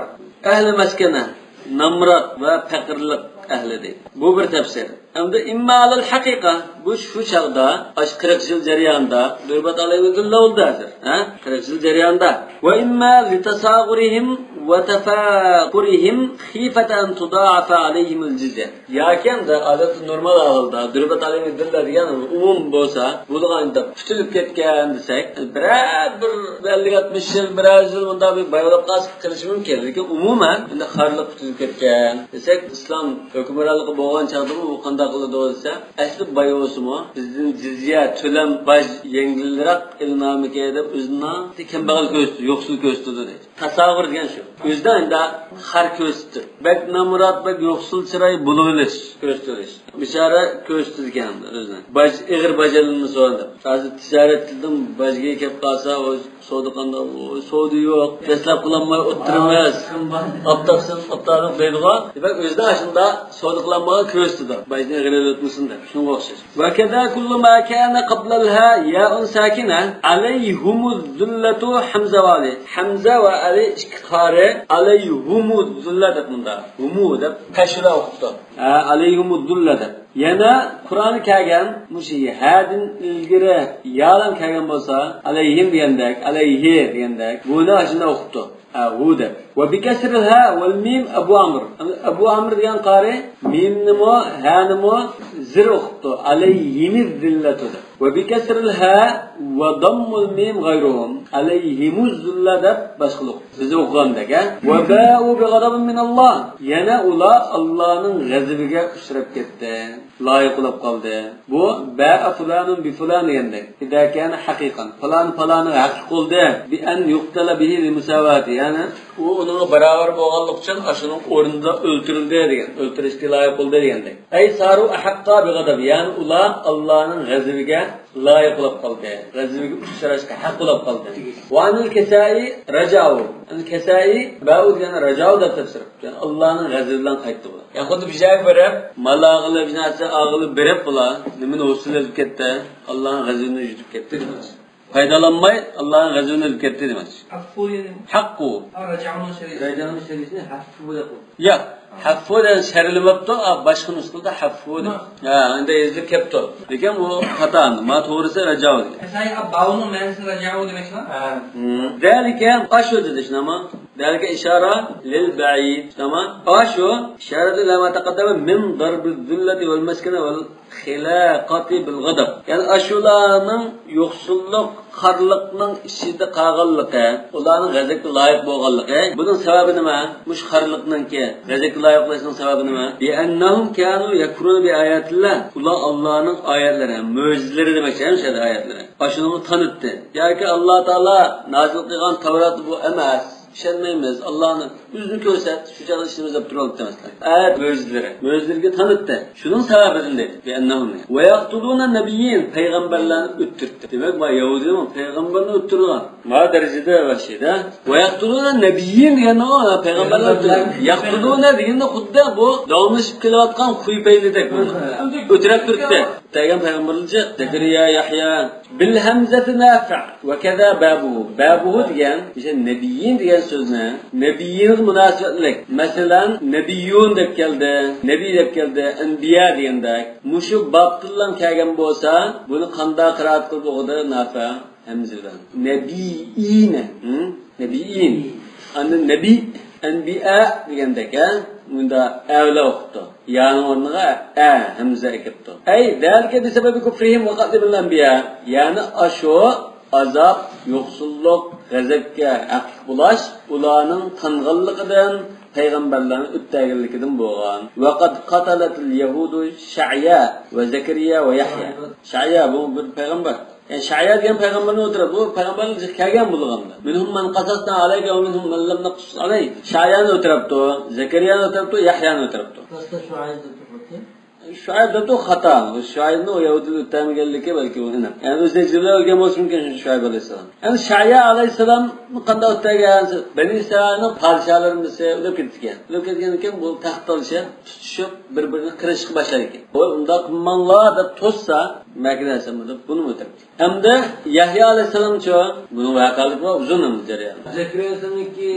ئەھلى مەسكەنە، نامرات ۋە پەقىرلىق ئەھلى دەيدۇ. بۇ بىر تەپسىر. ئەمدى إما على الحقيقة، بۇ شۇ چاغدا، ئاشۇ قىرىق يىل جەريانىدا، ضربت عليهم الذلة بولدى ھازىر، ھە؟ قىرىق يىل جەريانىدا. وإما لتصاغرهم وتفاقرهم خيفة أن تضاعف عليهم الجزية. ياكى ئەمدى ئادەتتە نورمال ئەھۋالدا ضربت عليهم الذلة دېگەن ئومۇم بولسا، بولىدىغان پۈتۈلۈپ كەتكەن دېسەك، بىرەر بىر ئەللىك ئاتمىش يىل، بىرەر يۈز يىل مۇنداق بىر باياۋلاپ قالسا قېلىشى مۇمكىن. لېكىن ئومۇمەن ئەمدى خارلىق پۈتۈلۈپ كەتكەن دېسەك، ئىسلام ھۆكۈمرانلىقى بولغان چاغدىمۇ ئۇ قانداق قىلىدۇ دېسە، ئەسلى باي بولسىمۇ، بىزدىن جىزيە، تۆلەم، باج يەڭگىلرەك ئېلىنامىكى دەپ ئۆزىنى كەمبەغەل كۆرسىتىدۇ، يوقسۇل كۆرسىتىدۇ دەيدۇ. تاساغۇر دېگەن شۇ. ئۆزىدە ئەمدى خار كۆرسىتىپ، بەك نامرات، بەك يوقسۇل چىراي بولۇۋېلىش، كۆرسىتىۋېلىش. بىچارە كۆرسىتىدىكەن ئۆزىنى. باج، ئېغىر باج ئېلىنمىسۇن دەپ. ھازىر تىجارەتتىن باجغا كەپ قالسا، ئۇ سودا قانداق، ئۇ سودا يوق. دەسلەپ قىلالماي ئولتۇرىمىز. ئاپتاپسىز، ئاپتاپلىق دەيدىغۇ. دېمەك، ئۆزىدە ئاشۇنداق سودا قىلالمىغان كۆرسىتىدۇ. باجنى ئېغىر ئېلىۋەتمىسۇن دەپ. شۇنىڭغا ئوخشاش. وكذا كل ما كان قبل الهاء ياء ساكنة عليهم الذلة ھەمزە ۋە ئەلى. ھەمزە ۋە ئەلى ئىككى قارى ئەلەيھۇمۇ زۇللە دەپ مۇنداق. ھۇمۇ دەپ تەشۋىلە ئوقۇپتۇ. ھە، ئەلەيھۇمۇ زۇللە دەپ. يەنە قۇرئاندا كەلگەن، مۇشۇ ھەدىن ئىلگىرى يالام كەلگەن بولسا، ئەلەيھىم دېگەندەك، ئەلەيھى دېگەندەك، بۇنى ئاشۇنداق ئوقۇپتۇ. ھە، ھۇ دەپ. وبكسر الهاء والميم أبو عمرو. ئەبۇ ئامىر دېگەن قارى مىمنىمۇ، ھەنىمۇ زىر ئوقۇپتۇ. ئەلەيھىمىز زىللەتۇ دەپ. وبكسر الهاء وضم الميم غيرهم. ئەلەيھىمۇز زۇللە دەپ باشقىلار ئوقۇپتۇ. بىز ئوقۇغاندەك، ھە؟ وباءوا بغضب من الله. يەنە ئۇلار ئاللانىڭ غەزىپىگە ئۇچراپ كەتتى. لايىق بولاپ قالدى. بۇ باء فلان بفلان دېگەندەك. إذا كان حقيقا. پالان پالانى ھەقلىق بولدى. بأن يقتل به للمساواة. يەنى ئۇ ئۇنىڭغا باراۋەر بولغانلىقى ئۈچۈن ئاشۇنىڭ ئورنىدا ئۆلتۈرۈلدى دېگەن. ئۆلتۈرۈشكە لايىق بولدى دېگەندەك. أي صاروا أحق بغضب. يەنى ئۇلار ئاللانىڭ غەزىپىگە لايىق بولاپ قالدى. غەزىپىگە ئۇچراشقا ھەق بولاپ قالدى. وعن الكسائي رجعوا. كەسائىي باء دېگەن رجعوا دەپ تەپسىر قىپتۇ. يەنى ئاللانىڭ غەزىپى بىلەن قايتتى بۇلار. يا خۇددى بىر جايغا بېرىپ، مال ئالغىلى، بىر نەرسە ئالغىلى بېرىپ بۇلار نېمىنى ھوسۇل ئېلىپ كەتتى؟ ئاللانىڭ غەزىپىنى يۈدۈپ كەتتى دېمەكچى. پايدىلانماي ئاللانىڭ غەزىپىنى ئېلىپ كەتتى دېمەكچى. ھەففۇ دېدىم. ھەققۇ. ھا، رەجئۇنىڭ شەرھى. رەجئۇنىڭ شەرھىسىنى ھەففۇ دەپ قويدۇم. ياق. ھەففۇ دېگەن شەرھلىمەپتۇ، ئا، باشقا نۇسخىدا ھەففۇ دېگەن. ھە، ئەندە يېزىلىپ كەپتۇ. لېكىن بۇ خاتا. ما توغرىسى رەجئۇ دېگەن. مەسىلەن، ئا، باۋنىڭ مەنىسى رەجئۇ دېمەكچىما؟ ھە. ھىم. ذلك، ئاشۇ دېدى، شۇنداقمۇ؟ ذلك إشارة للبعيد، شۇنداقمۇ؟ ئاشۇ، إشارة إلى ما تقدم من ضرب الذلة والمسكنة وال خلاقة بالغضب. يەنى ئاشۇلارنىڭ يوقسۇللۇق، خارلىقنىڭ ئىچىدە قالغانلىقى، ئۇلارنىڭ غەزەپكە لايىق بولغانلىقى. بۇنىڭ سەۋەبى نېمە؟ مۇشۇ خارلىقنىڭكى، غەزەپكە لايىق بولۇشنىڭ سەۋەبى نېمە؟ بأنهم كانوا يكفرون بآيات الله. ئۇلار ئاللانىڭ ئايەتلىرى، مۆجىزىلىرى دېمەكچى، ھەم شۇ يەردە ئايەتلىرى. ئاشۇنىڭنى تانىتتى. ياكى ئاللا تائالا نازىل قىلغان تەۋرات بۇ ئەمەس. ئىشەنمەيمىز، ئاللانى ئۆزىنى كۆرسەت، شۇ چاغدا ئىشىنىمىز دەپ تۇرۇۋالدى ئەمەسلەر. ئايەت مۆجىزىلىرى، مۆجىزىلىرىگە تانىتتى. شۇنىڭ سەۋەبىدىن دەيدۇ. بأنهم. ويقتلون النبيين، پەيغەمبەرلەرنى ئۆلتۈرۈپتۇ. دېمەك، ما يەھۇدىيمۇ پەيغەمبەرنى ئۆلتۈرىدىغان. ما دەرىجىدە ۋەھشىيدە. ويقتلون النبيين دېگەننى، پەيغەمبەرلەرنى ئۆلتۈرىدۇ. يقتلون دېگەندە خۇددى بۇ داۋاملىشىپ كېلىۋاتقان خۇيپەينىدەك. ئۆتۈرەپ تۇرۇپتۇ. دېگەن پەيغەمبەرلەر جىق. زەكەرىيا، يەھيا. بالهمزة نافع وكذا بابه. بابه دېگەن، مۇشۇ نەبىيين دېگەن سۆزنى، نەبىيىنغا مۇناسىۋەتلىك. مەسىلەن، نەبىيۇن دەپ كەلدى، نەبىي دەپ كەلدى، ئەنبىيا دېگەندەك. مۇشۇ بابتىنلا كەلگەن بولسا، بۇنى قانداق قىرائەت قىلىپ ئوقۇدى نافە؟ ھەمزە بىلەن. نەبىيىنە. ھە؟ نەبىيىن. ئاندىن نەبىي، ئەنبىئا دېگەندەك، ھە؟ مۇندا ئە بىلەن ئوقۇپتۇ. يانىڭ ئورنىغا ئە، ھەمزە ئەكەپتۇ. ئەي، ذلك بسبب كفرهم وقتلهم الأنبياء. يەنى ئاشۇ ئازاب، يوقسۇللۇق، غەزەپكە ھەقلىق بولاش ئۇلارنىڭ تانغانلىقىدىن، پەيغەمبەرلەرنى ئۆلتۈرگەنلىكىدىن بولغان. وقد قتلت اليهود شعيا وزكريا ويحيى. شەئيا بۇ بىر پەيغەمبەر. يەنى شەئيا دېگەن پەيغەمبەرنى ئۆلتۈرۈپ، بۇ پەيغەمبەرلەر كەلگەن بولغاندا. منهم من قصصنا عليك ومنهم من لم نقصص عليك. شەئيانى ئۆلتۈرۈپتۇ، زەكەرىيانى ئۆلتۈرۈپتۇ، يەھيانى ئۆلتۈرۈپتۇ. شۇئەيب دەپتۇ خاتا. شۇئەيبنى ئۇ يەھۇدىيلار ئۆلتۈرمىگەنلىكى بەلكى ئۇ ئېنىق. يەنى ئۆزى تەجرىبە ئۆگەن بولسا مۇمكىن شۇ شۇئەيب ئەلەيھىسسالام. يەنى شەئيا ئەلەيھىسسالامنى قانداق ئۆلتۈرگەن؟ بەنى ئىسرائىلنىڭ پادىشاھلىرى بىرسى ئۆلۈپ كېتىدىكەن. ئۆلۈپ كەتكەندىن كېيىن بۇ تەخت تالىشىپ، تۇتۇشۇپ، بىر-بىرىنى قىرىشقا باشلايدىكەن. ۋاي، ئۇنداق قىلماڭلار دەپ توسسا، مەكىدە ئەسەمدە بۇنىمۇ ئۆلتۈرۈپتۇ. ئەمدى يەھيا ئەلەيھىسسالامچۇ؟ بۇنىڭ ۋەقەلىكى بار، ئۇزۇن ئەمدى جەريان. زەكىرىيا ئەلەيھىسسالامنىڭكى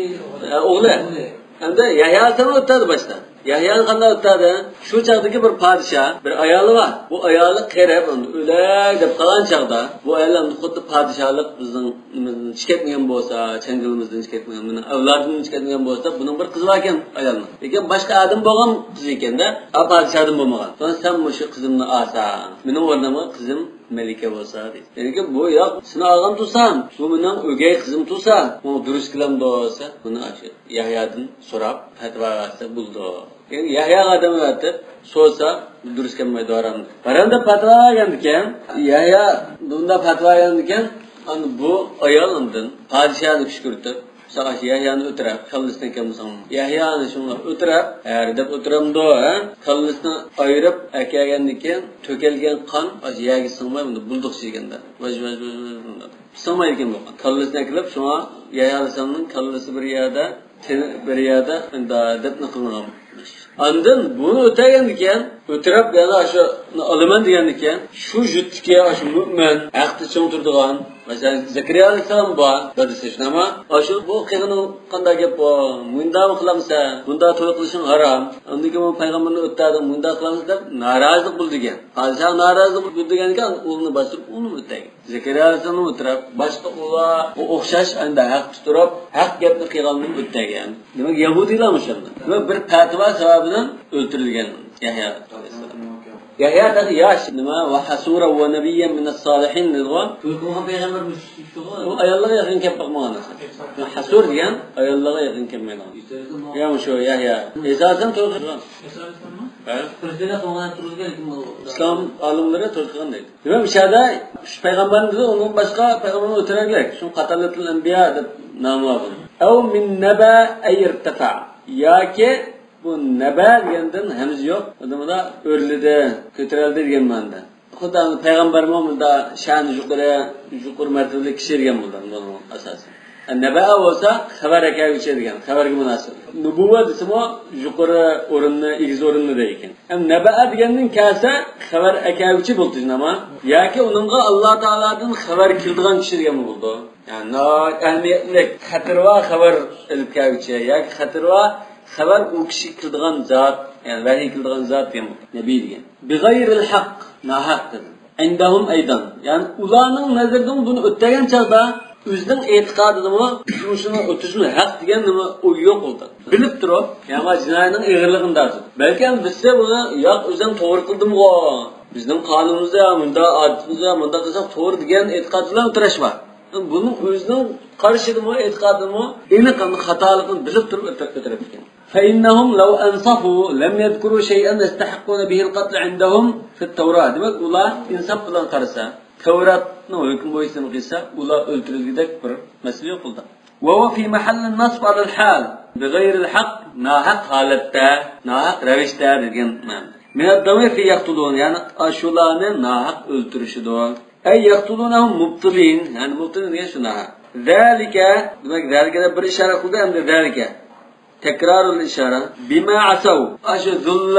ئە، ئوغلى. ئوغلى. ئەمدى يەھيا ئەلەيھىسسالام ئۆتتەدى باشتا. يەھيانى قانداق ئۆتتەدى؟ شۇ چاغدىكى بىر پادىشاھ، بىر ئايالى بار. بۇ ئايالى قېرىپ، ئەمدى ئۆلەي دەپ قالغان چاغدا، بۇ ئايال ئەمدى خۇددى پادىشاھلىق بىزنىڭ نېمىزدىن چىقىۋەتمىگەن بولسا، چەڭگىلىمىزدىن چىقىۋەتمىگەن، مېنىڭ ئەۋلادىمدىن چىقىۋەتمىگەن بولسا، بۇنىڭ بىر قىزى بار ئىكەن ئايالنىڭ. لېكىن باشقا ئادەم بولغان قىزى ئىكەن-دە، ئا، پادىشاھدىن بولمىغان. سوڭرا سەن مۇشۇ قىزىمنى ئالساڭ، مېنىڭ ئورنۇمغا قىزىم مەلىكە بولسا دېدى. لېكىن بۇ ياق، سېنى ئالغان تۇرسام، بۇ مېنىڭ ئۆگەي قىزىم تۇرسا، بۇ دۇرۇس كېلەمدۇ دېسە، بۇنى ئاشۇ يەھيادىن سوراپ پەتىۋا بەرسە بولىدۇ. يەنى يەھياغا ئادەم ئەۋەتىپ سورىسا دۇرۇس كەلمەيدۇ ھارامدىن. ھارامدا پەتىۋا بەرگەندىكىن، يەھيا بۇنداق پەتىۋا بەرگەندىكىن، ئاندىن بۇ ئايال ئاندىن پادىشاھنى كۈشكۈرتۈپ، مىسال، ئاشۇ يەھيانى ئۆتۈرەپ، كاللىسىنى ئەكەلمىسەڭ، يەھيانى شۇڭا ئۆتۈرەپ، ھەر دەپ ئۆتۈرەمدۇ، ھە؟ كاللىسىنى ئايرىپ ئەكەلگەندىن كېيىن، تۆكۈلگەن قان ئاشۇ يەرگە سىڭماي، بۇنداق بۇلدۇق چىگەندە، ۋاژ، ۋاژ، ۋاژ، ۋاژ، بۇنداق. سىڭمايدىكەن بۇ قان. كاللىسىنى ئەكېلىپ، شۇڭا يەھيا ئەلەيھىسسالامنىڭ كاللىسى بىر يەردە، تېنى بىر يەردە، مۇنداق دەپنە قىلىنغان. ئاندىن بۇنى ئۆتەگەندىكىن، ئۆتۈرەپ يەنە ئاشۇنى ئالىمەن دېگەندىكىن، شۇ يۇرتتىكى ئاشۇ مۆمىن، ھەقتە چىڭ تۇرىدىغان، مەسىلەن، زەكەرىيا ئەلەيھىسسالام بار، دادىسى شۇنداقمۇ؟ ئاشۇ بۇ قىلغىنىڭ قانداق گەپ بۇ؟ مۇنداقمۇ قىلامسەن؟ بۇنداق توي قىلىشىڭ ھارام. ئاندىن كېيىن بۇ پەيغەمبەرنى ئۆتتۈردۈڭ، مۇنداق قىلامسەن دەپ نارازىلىق بىلدۈرگەن. پادىشاھ نارازىلىق بىلدۈرگەندىكىن، ئۇلىنى باستۇرۇپ، ئۇنى ئۆتەگەن. زەكەرىيا ئەلەيھىسسالامنى ئۆتۈرۈپ، باشقا ئۇلار ئوخشاش ئەندى ھەق تۇتۇپ، ھەق گەپنى قىلغاننى ئۆتەگەن. دېمەك، يەھۇدىيلار مۇشۇنداق. دېمەك، بىر پەتىۋا سەۋەبىدىن ئۆلتۈرۈلگەن يەھيا ئەلەيھىسسالام. يەھيا تېخى ياش، نېمە، ۋە ھەسۇرە ۋە نەبىييەن مىنەس سالىھىن دېدىغۇ. توي قىلغان پەيغەمبەر مۇشۇ ئۇ ئاياللارغا يېقىن كەپ باقمىغان. ھەسۇر دېگەن ئاياللارغا يېقىن كەلمەيدىغان. يا مۇشۇ يەھيا. ئەساسەن توي قىلغان. ھە؟ ئىسلام ئالىملىرى توي قىلغان دەيدۇ. دېمەك، مۇشۇ يەردە ئۈچ پەيغەمبەرنى دېدى، ئۇنىڭ باشقا پەيغەمبەرنى ئۆتۈرەرلىك. شۇڭا قاتالىتۇل ئەنبىيا دەپ نامى بار بۇنىڭ. ئەۋ مىن نەبە ئەيرتەفە. ياكى بۇ نەبە دېگەندىن ھەمزە يوق. ئۇ نېمىدا ئۆرلىدى، كۆتۈرۈلدى دېگەن مەنىدە. خۇددى پەيغەمبەرمۇ مۇندا شەنى يۇقىرى، يۇقىرى مەرتىبىلىك كىشى دېگەن بولىدۇ بۇنىڭ ئاساسى. نەبە بولسا خەۋەر ئەكەلگۈچى دېگەن، خەۋەرگە مۇناسىپ. نۇبۇۋۋە دېسىمۇ يۇقىرى ئورۇننى، ئېگىز ئورۇننى دەيدىكەن. ھەم نەبە دېگەندىن كەلسە خەۋەر ئەكەلگۈچى بولدى، نېمە؟ ياكى ئۇنىڭغا ئاللا تائالادىن خەۋەر كېلىدىغان كىشى دېگەن بولىدۇ. يەنى ناھايىتى ئەھمىيەتلىك، خەتىرى بار خەۋەر ئېلىپ كەلگۈچى ياكى خەتىرى بار خەۋەر ئۇ كىشىگە كېلىدىغان زات، يەنى ۋەھىي كېلىدىغان زات دېگەن بولىدۇ. نەبى دېگەن. بىغەيرىل ھەق، ناھەق دېدى. ئىندەھۇم ئەيدان. يەنى ئۇلارنىڭ نەزىرىدىمۇ بۇنى ئۆتەگەن چاغدا ئۆزىنىڭ ئېتىقادىدىمۇ مۇشۇنى ئۆتۈشمۇ ھەق دېگەن نېمە ئوي يوق بولدى. بىلىپ تۇرۇپ، يا ما جىنايىنىڭ ئېغىرلىقىنى دەرسۇ. بەلكىم بىلسە بۇنى، ياق، ئۆزۈم توغرا قىلدىمغۇ. بىزنىڭ قانۇنىمىزدا مۇنداق، ئادىتىمىزدا مۇنداق قىلساق توغرا دېگەن ئېتىقاد بىلەن ئۇچراش بار. بۇنىڭ ئۆزىنىڭ قارىشىدىمۇ، ئېتىقادىدىمۇ ئېنىق خاتالىقىنى بىلىپ تۇرۇپ ئۆتۈرۈپ كەتكەن. فإنهم لو أنصفوا لم يذكروا شيئا يستحقون به القتل عندهم في التوراة. دېمەك، ئۇلار ئىنساپ بىلەن قارىسا، تەۋراتنىڭ ھۆكمى بويىچە نېمە قىلسا، ئۇلار ئۆلتۈرۈلگۈدەك بىر مەسىلە يوق ئۇلاردا. وهو في محل النصب على الحال بغير الحق، ناھەق ھالەتتە، ناھەق رەۋىشتە دېگەن مەنىدە. من الضمير في يقتلون، يەنى ئاشۇلارنى ناھەق ئۆلتۈرۈشىدۇ. أي يقتلونهم مبطلين، يەنى مۇبتىلىن دېگەن شۇ ناھەق. ذلك، دېمەك، ذلك دە بىر ئىشارە قىلدى، ئەمدى ذلك. تكرار الإشارة. بما عصوا. ئاشۇ ذل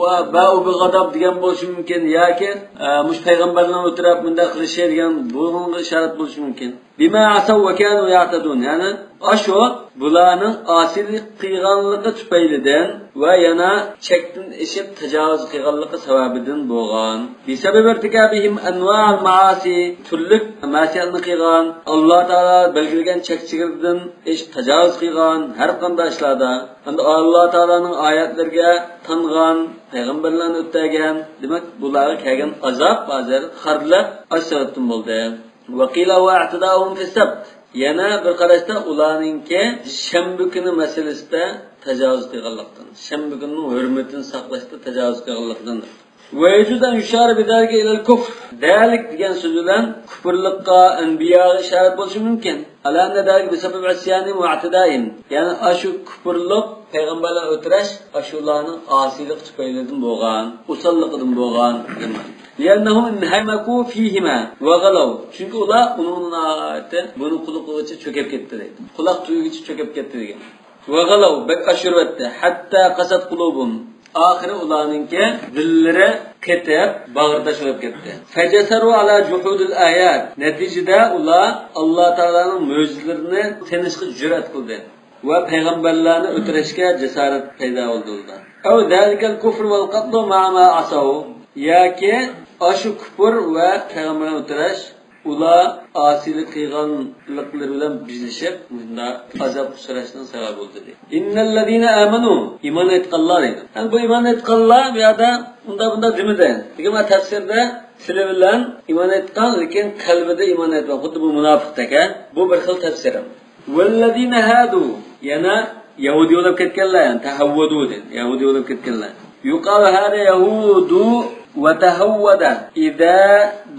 ۋە باءوا بغضب دېگەن بولۇشى مۇمكىن ياكى، ئە، مۇشۇ پەيغەمبەرلەرنى ئۆلتۈرۈپ مۇنداق قىلىشى دېگەن بۇنىڭغا ئىشارەت بولۇشى مۇمكىن. بما عصوا وكانوا يعتدون. يەنى ئاشۇ بۇلارنىڭ ئاسىيلىق قىلغانلىقى تۈپەيلىدىن ۋە يەنە چەكتىن ئېشىپ تاجاۋۇز قىلغانلىقى سەۋەبىدىن بولغان. بسبب ارتكابهم أنواع المعاصي، تۈرلۈك مەسىيەتنى قىلغان، ئاللا تائالا بەلگىلىگەن چەك چېگرىدىن ئېشىپ تاجاۋۇز قىلغان ھەر قانداق ئىشلاردا، ھەمدە ئاللا تائالانىڭ ئايەتلىرىگە تانغان، پەيغەمبەرلەرنى ئۆتەگەن، دېمەك، بۇلارغا كەلگەن ئازاب ھازىر خارلىق ئاشۇ سەۋەبتىن بولدى. وقيل هو اعتداؤهم في السبت. يەنە بىر قاراشتا ئۇلارنىڭكى شەنبە كۈنى مەسىلىسىدە تاجاۋۇز قىلغانلىقتىن، شەنبە كۈنىنىڭ ھۆرمىتىنى ساقلاشتا تاجاۋۇز قىلغانلىقتىن. ويجوز أن يشار بذلك إلى الكفر. ذلك دېگەن سۆز بىلەن كۇپۇرلۇققا، ئەنبىياغا ئىشارەت بولۇشى مۇمكىن. على أن ذلك بسبب عصيانهم واعتدائهم. يەنى ئاشۇ كۇپۇرلۇق، پەيغەمبەرلەرنى ئۆلتۈرۈش، ئاشۇلارنىڭ ئاسىيلىقى تۈپەيلىدىن بولغان، ئوساللىقىدىن بولغان دېگەن مەنە. لأنهم انهمكوا فيهما وغلوا. چۈنكى ئۇلار ئۇنىڭ ناھايىتى بۇنى قۇلىقىغىچە چۆكۈپ كەتتى دەيدۇ. قۇلاق تۈۋىگىچە چۆكۈپ كەتتى دېگەن. وغلوا، بەك ئاشۇرۇۋەتتى. حتى قست قلوبهم. ئاخىرى ئۇلارنىڭكى دىللىرى قېتىپ، باغرى تاش بولۇپ كەتتى. فجسروا على جحود الآيات. نەتىجىدە ئۇلار ئاللا تائالانىڭ مۆجىزىلىرىنى تىنىشقا جۈرئەت قىلدى ۋە پەيغەمبەرلەرنى ئۆلتۈرۈشكە جاسارەت پەيدا بولدى ئۇلاردا. أو ذلك الكفر والقتل مع ما عصوا. ياكى ئاشۇ كۇپۇر ۋە پەيغەمبەرنى ئۆلتۈرۈش ئۇلار ئاسىيلىق قىلغانلىقلىرى بىلەن بىرلىشىپ، مۇشۇنداق ئازابقا ئۇچراشنىڭ سەۋەبى بولدى دېدى. إن الذين آمنوا، ئىمان ئېيتقانلار دېدى. يەنى بۇ ئىمان ئېيتقانلار بۇ يەردە ئۇنداق، بۇنداق دېمىدى. لېكىن مانا تەپسىردە تىلى بىلەن ئىمان ئېيتقان، لېكىن قەلبىدە ئىمان ئېيتمىغان. خۇددى بۇ مۇناپىقتەك، ھە؟ بۇ بىر خىل تەپسىر. والذين هادوا، يەنە يەھۇدىي بولۇپ كەتكەنلەر، يەنى تەھەۋۋۇدۇ دېدى. يەھۇدىي بولۇپ كەتكەنلەر. يقال هذا يهود وتهود إذا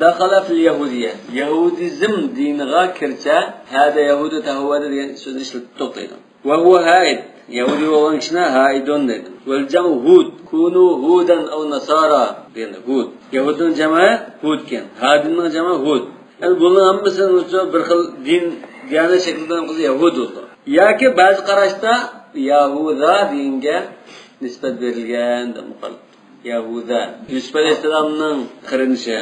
دخل في اليهودية. يەھۇدىزم دىنىغا كىرسە، ھەدە يەھۇدى تەھەۋۋەدە دېگەن سۆزنى ئىشلىتىپ توختايدۇ. وهو هائد. يەھۇدىي بولغان كىشىنى ھائىدۇن دەيدۇ. والجمع هود. كونوا هودا أو نصارى دېگەندە ھود. يەھۇدنىڭ جەمئى ھود ئىكەن. ھادىننىڭ جەمئى ھود. يەنى بۇنىڭ ھەممىسىنىڭ ئۆزى بىر خىل دىن، دىيانەت شەكلىدە قىلسا يەھۇد بولىدۇ. ياكى بەزى قاراشتا يەھۇدا دېگەنگە نىسبەت بېرىلگەن دەپمۇ قارىلىدۇ. يەھۇدا. يۈسۈپ ئەلەيھىسسالامنىڭ قېرىندىشى.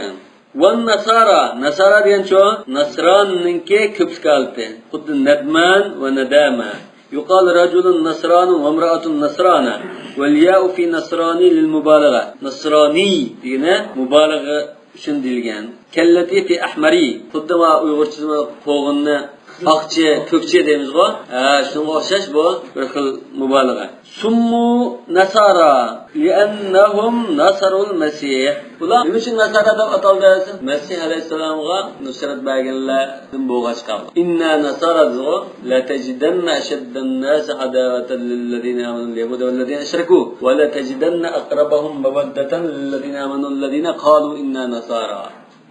ۋەنناسارا. ناسارا دېگەنچۇ؟ ناسراننىڭكى كۆپلۈك ھالىتى. خۇددى نەدمان ۋە نەدامە. يۇقال رەجۇلۇن ناسرانۇ ۋەمرەئەتۇن ناسرانە. ۋەلياءۇ فى ناسرانى لىلمۇبالىغە. ناسرانى دېگىنى مۇبالىغە ئۈچۈن دېيىلگەن. كەللەتى فى ئەھمەرى. خۇددى مانا ئۇيغۇرچىسى قوغۇننى ئاقچى، كۆكچى دەيمىزغۇ. ھە، شۇنىڭغا ئوخشاش بۇ بىر خىل مۇبالىغە. سموا نصارى لأنهم نصروا المسيح. بۇلار نېمە ئۈچۈن ناسارا دەپ ئاتالدى دېسە، مەسىھ ئەلەيھىسسالامغا نۇسرەت بەرگەنلەردىن بولغاچقا. إنا نصارى دېدىغۇ. لتجدن أشد الناس عداوة للذين آمنوا اليهود والذين أشركوا ولتجدن أقربهم مودة للذين آمنوا الذين قالوا إنا نصارى.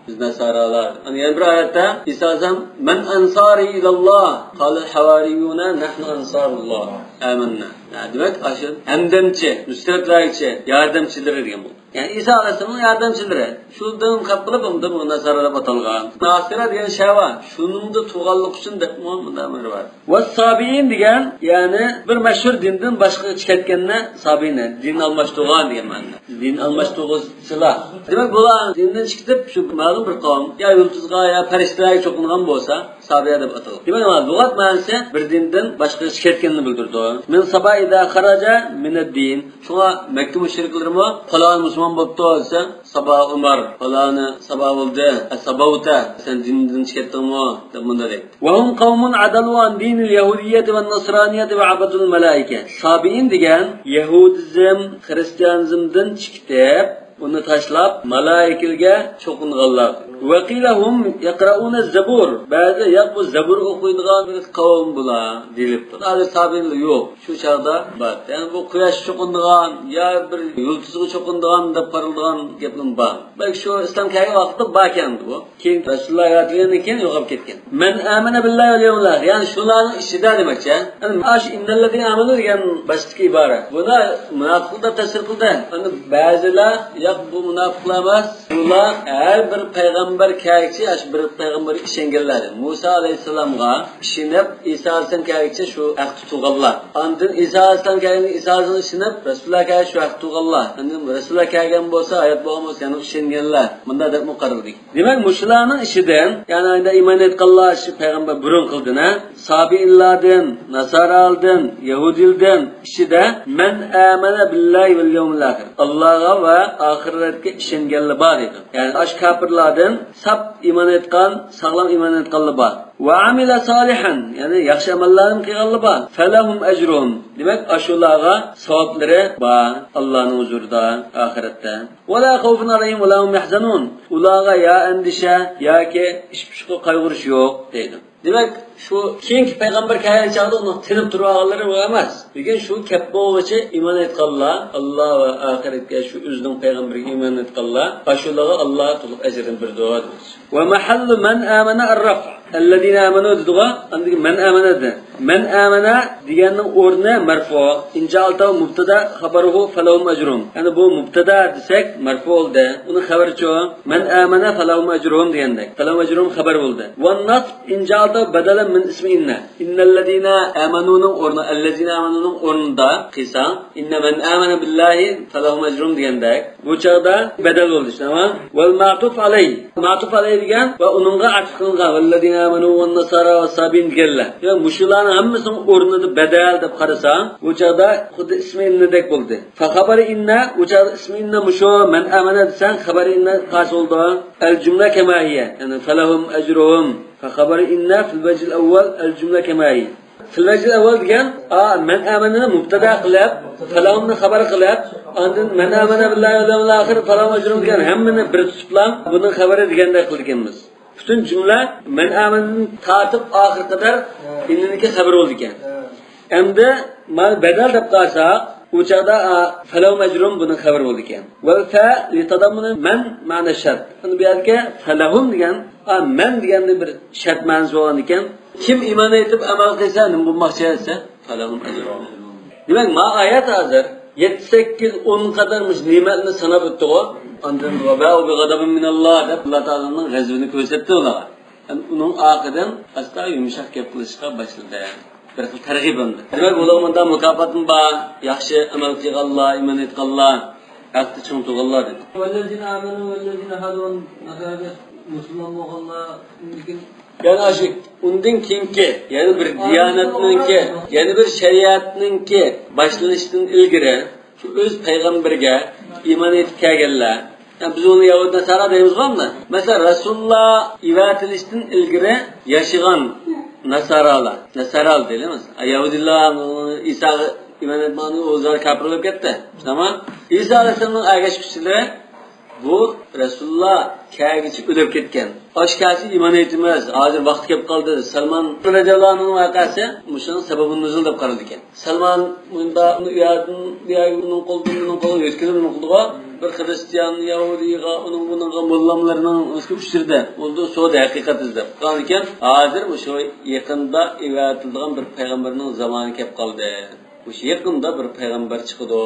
بىز ناسارالار. ئەنە يەنە بىر ئايەتتە ئىسا ئەلەيھىسسالام، مەن ئەنسارى ئىلەللاھ، قالەل ھەۋارىيۇنە نەھنۇ ئەنسارۇللاھ، ئامەننا. ھە، دېمەك، ئاشۇ ھەمدەمچى، نۇسرەت بەرگۈچى، ياردەمچىلىرى دېگەن بولدى. يەنى ئىسا ئەلەيھىسسالامنىڭ ياردەمچىلىرى. شۇدىن خەپ قىلىپ، ئۇندىن بۇ ناسارا دەپ ئاتالغان. ناسىرە دېگەن شەۋا، شۇنىڭدا تۇغانلىقى ئۈچۈن دەپمۇ مۇنداق بىر رىۋايەت. ۋەسسابىئىن دېگەن، يەنى بىر مەشھۇر دىندىن باشقىغا چىقىپ كەتكەننى سابىئىن، دىن ئالماشتۇرغان دېگەن مەنىدە. دىن ئالماشتۇرغۇچىلار. دېمەك، بۇلار دىندىن چىقىپ، شۇ مەلۇم بىر قەۋم يا يۇلتۇزغا، يا پەرىشتىلەرگە چوقۇنغان بولسا، سابىئە دەپ ئاتىلىدۇ. دېمەك، لۇغەت مەنىسى بىر دىندىن باشقىغا چىقىپ كەتكەننى بىلدۈرىدۇ. مىن سابا ئىزا خەرەجە مىنەددىن. شۇڭا مەككە مۇشرىكلىرىمۇ پالان مۇسۇلمان بوپتۇ دېسە، سابا ئۇمار، پالانى سابا بولدى، ساباۋتا، سەن دىندىن چىقىپ كەتتىڭمۇ دەپ مۇنداق دەيدۇ. وهم قوم عدلوا عن دين اليهودية والنصرانية وعبدوا الملائكة. سابىئىن دېگەن يەھۇدىزم، خرىستىيانىزمدىن چىقىپ، ئۇنى تاشلاپ، مالائىكىلەرگە چوقۇنغانلار. وقيل هم يقرؤون الزبور. بەزى ياق بۇ زەبۇر ئوقۇيدىغان بىر قەۋم بۇلار دېيىلىپتۇ. ھازىر سابىئىنلار يوق. شۇ چاغدا بار. يەنى بۇ قۇياشقا چوقۇنىدىغان يا بىر يۇلتۇزغا چوقۇنىدىغان دەپ قارىلىدىغان گەپلەرمۇ بار. بەلكى شۇ ئىسلام كەلگەن ۋاقىتتا باركەن بۇ. كېيىن رەسۇلۇللا يارىتىلگەندىن كېيىن يوقاپ كەتكەن. مەن ئامەنە بىللاھى ۋەل يەۋمىل ئاخىر. يەنى شۇلارنىڭ ئىچىدە دېمەكچى. يەنى ئاشۇ ئىننەللەزىنە ئامەنۇ دېگەن باشتىكى ئىبارە. بۇنى مۇناپىقلار دەپ تەپسىر قىلدى. ئەمدى بەزىلەر، ياق، بۇ مۇناپىقلار ئەمەس. بۇلار ھەر بىر پەيغەمبەر كەلگۈچە ئاشۇ بىر پەيغەمبەرگە ئىشەنگەنلەر. مۇسا ئەلەيھىسسالامغا ئىشىنىپ، ئىسا ئەلەيھىسسالام كەلگۈچە شۇ ھەقتە تۇرغانلار. ئاندىن ئىسا ئەلەيھىسسالام كەلگەن، ئىسا ئەلەيھىسسالامغا ئىشىنىپ، رەسۇلۇللا كەلگەچە شۇ ھەقتە تۇرغانلار. ئەمدى رەسۇلۇللا كەلگەن بولسا، ھايات بولغان بولسا، يەنە ئىشەنگەنلەر. مۇنداق دەپمۇ قارىلىدۇ. دېمەك، مۇشۇلارنىڭ ئىچىدىن، يەنى ئەمدى ئىمان ئېيتقانلار شۇ پەيغەمبەر بۇرۇنقىلىدىن، ھە؟ سابىئىنلاردىن، ناسارالدىن، يەھۇدىيلىدىن ئىچىدە مەن ئامەنە بىللاھى ۋەل يەۋمىل ئاخىر. ئاللاغا ۋە ئاخىرەتكە ئىشەنگەنلەر بار دەيدۇ. يەنى ئاشۇ كاپىرلاردىن ساپ ئىمان ئېيتقان، ساغلام ئىمان ئېيتقانلار بار. ۋە ئامىلە سالىھەن، يەنى ياخشى ئەمەللەرنى قىلغانلار بار. فەلەھۇم ئەجرۇھۇم. دېمەك، ئاشۇلارغا ساۋابلىرى بار ئاللانىڭ ھۇزۇرىدا ئاخىرەتتە. ۋەلا خەۋفۇن ئەلەيھىم ۋەلا ھۇم يەھزەنۇن. ئۇلارغا يا ئەندىشە ياكى ئىش-پۇشقا قايغۇرۇش يوق دەيدۇ. دېمەك، شۇ كېيىنكى پەيغەمبەر كەلگەن چاغدا ئۇنى تىنىپ تۇرۇۋالغانلىرى ئۇ ئەمەس. لېكىن شۇ كەپ بولغۇچە ئىمان ئېيتقانلار، ئاللا ۋە ئاخىرەتكە، شۇ ئۆزىنىڭ پەيغەمبىرىگە ئىمان ئېيتقانلار، ئاشۇلارغا ئاللا تولۇق ئەجرىنى بېرىدۇ دېدى. ۋە مەھەللۇ مەن ئامەنە ئەررەفئ. ئەللەزىنە ئامەنۇ دېدىغۇ، ئاندىن كېيىن مەن ئامەنە دېدى. مەن ئامەنە دېگەننىڭ ئورنى مەرفۇ. ئىن جەئەلتەھۇ مۇبتەدا خەبەرۇھۇ فەلەھۇم ئەجرۇھۇم. يەنى بۇ مۇبتەدا دېسەك مەرفۇ بولدى. ئۇنىڭ خەۋىرىچۇ؟ مەن ئامەنە فەلەھۇم ئەجرۇھۇم دېگەندەك. فەلەھۇم ئەجرۇھۇم خەۋەر بولدى. ۋەننەسب ئىن جەئەلتەھۇ بەدەلەن مىن ئىسمى ئىننە. ئىننەللەزىنە ئامەنۇنىڭ ئورنى، ئەللەزىنە ئامەنۇنىڭ ئورنىدا قىلساڭ، ئىننە مەن ئامەنە بىللاھى فەلەھۇم ئەجرۇھۇم دېگەندەك. بۇ چاغدا بەدەل بولدى، تامام. ۋەل مەئتۇف ئەلەيھ. مەئتۇف ئەلەيھ دېگەن ۋە ئۇنىڭغا ئەتىپ قىلىنغان. ۋەللەزىنە ئامەنۇ ۋەنناسارا ۋەسسابىئىن دېگەنلەر. يا مۇشۇلارنىڭ ھەممىسىنىڭ ئورنىدا بەدەل دەپ قارىساڭ، بۇ چاغدا خۇددى ئىسمى ئىننىدەك بولدى. فەخەبەرى ئىننە، بۇ چاغدا ئىسمى ئىننە مۇشۇ، مەن ئامەنە دېسەڭ، خەبەرى ئىننە قايسى بولىدۇ؟ ئەل جۈملە كەما ھىيە. يەنى فەلەھۇم ئەجرۇھۇم. فەخەبەرى ئىننە فىل ۋەجھىل ئەۋۋەل ئەل جۈملە كەما ھىيە. فىل ۋەجھىل ئەۋۋەل دېگەن، ئا، مەن ئامەنىنى مۇبتەدا قىلىپ، فەلەھۇمنى خەبەر قىلىپ، ئاندىن مەن ئامەنە بىللاھى ۋەل يەۋمىل ئاخىر فەلەھۇم ئەجرۇھۇم دېگەن ھەممىنى بىر تۇتۇپلا بۇنىڭ خەۋىرى دېگەندەك قىلىدىكەنمىز. پۈتۈن جۈملە مەن ئامەنىدىن تارتىپ ئاخىرى قەدەر ئىننىنىڭكى خەۋىرى بولىدىكەن. ئەمدى مانا بەدەل دەپ قارىساق، ئۇ چاغدا، ئا، فەلەھۇم ئەجرۇھۇم بۇنىڭ خەۋىرى بولىدىكەن. ۋەل فە لىتەزەممۇنى مەن مەنە شەرت. ئەمدى بۇ يەردىكى فەلەھۇم دېگەن، ئا، مەن دېگەندە بىر شەرت مەنىسى بولغاندىكەن. كىم ئىمان ئېيتىپ ئەمەل قىلسا، نېمە بولماقچى دېسە، فەلەھۇم ئەجرۇھۇم. دېمەك، ما ئايەت ھازىر يەتتە، سەككىز، ئون قاتار مۇشۇ نېمەتنى ساناپ ئۆتتىغۇ. ئاندىن ۋە باءۇ بىغەزەبىن مىنەللاھ دەپ، ئاللا تائالانىڭ غەزىپىنى كۆرسەتتى ئۇلارغا. ئۇنىڭ ئارقىدىن ئاستا يۇمشاق گەپ قىلىشقا باشلىدى. بىر خىل تەرغىب ئەمدى. دېمەك، ئۇلارغا مۇنداق مۇكاپاتمۇ بار. ياخشى ئەمەل قىلغانلار، ئىمان ئېيتقانلار، ھەقتە چىڭ تۇرغانلار دېدى. ۋەللەزىنە ئامەنۇ ۋەللەزىنە ھادۇ نەسارا، مۇسۇلمان بولغانلار، ئۇندىن كېيىن يەنى ئاشۇ ئۇندىن كېيىنكى، يەنى بىر دىيانەتنىڭكى، يەنى بىر شەرىئەتنىڭكى باشلىنىشتىن ئىلگىرى شۇ ئۆز پەيغەمبىرىگە ئىمان ئېيتىپ كەلگەنلەر. يەنى بىز ئۇنى يەھۇد ناسارا دەيمىزغۇ ئەمدى. مەسىلەن، رەسۇلۇللا ئەۋەتىلىشتىن ئىلگىرى ياشىغان ناسارالار، ناسارا دەيلى مەسىلەن. يەھۇدىيلار ئىساغا ئىمان ئېيتمىغاندا ئۆزلەر كاپىر بولۇپ كەتتى. تامام. ئىسا ئەلەيھىسسالامنىڭ ئەگەشكۈچىلىرى بۇ رەسۇلۇللا كەلگۈچە ئۆلۈپ كەتكەن. ئاشۇ كەلسە ئىمان ئېيتىمىز، ھازىر ۋاقتى كەپ قالدى. سەلمان رەزىياللاھۇ ئەنھۇنىڭ ۋەقەسى مۇشۇنىڭ سەبەبى نۇزۇل دەپ قارىلىدىكەن. سەلمان مۇنداق ئۇ يەردىن، بۇ يەرگە ئۇنىڭ قولىدىن، بۇنىڭ قولىغا يۆتكىلىپ نېمە قىلىدىغۇ؟ بىر خىرىستىيان، يەھۇدىيغا، ئۇنىڭ بۇنىڭغا موللاملىرىنىڭ ئۇچرىدى. بولدى، سودا ھەقىقەت ئىزدەپ. قالغاندىكىن، ھازىر مۇشۇ يېقىندا ئەۋەتىلىدىغان بىر پەيغەمبەرنىڭ زامانى كەپ قالدى. مۇشۇ يېقىندا بىر پەيغەمبەر چىقىدۇ،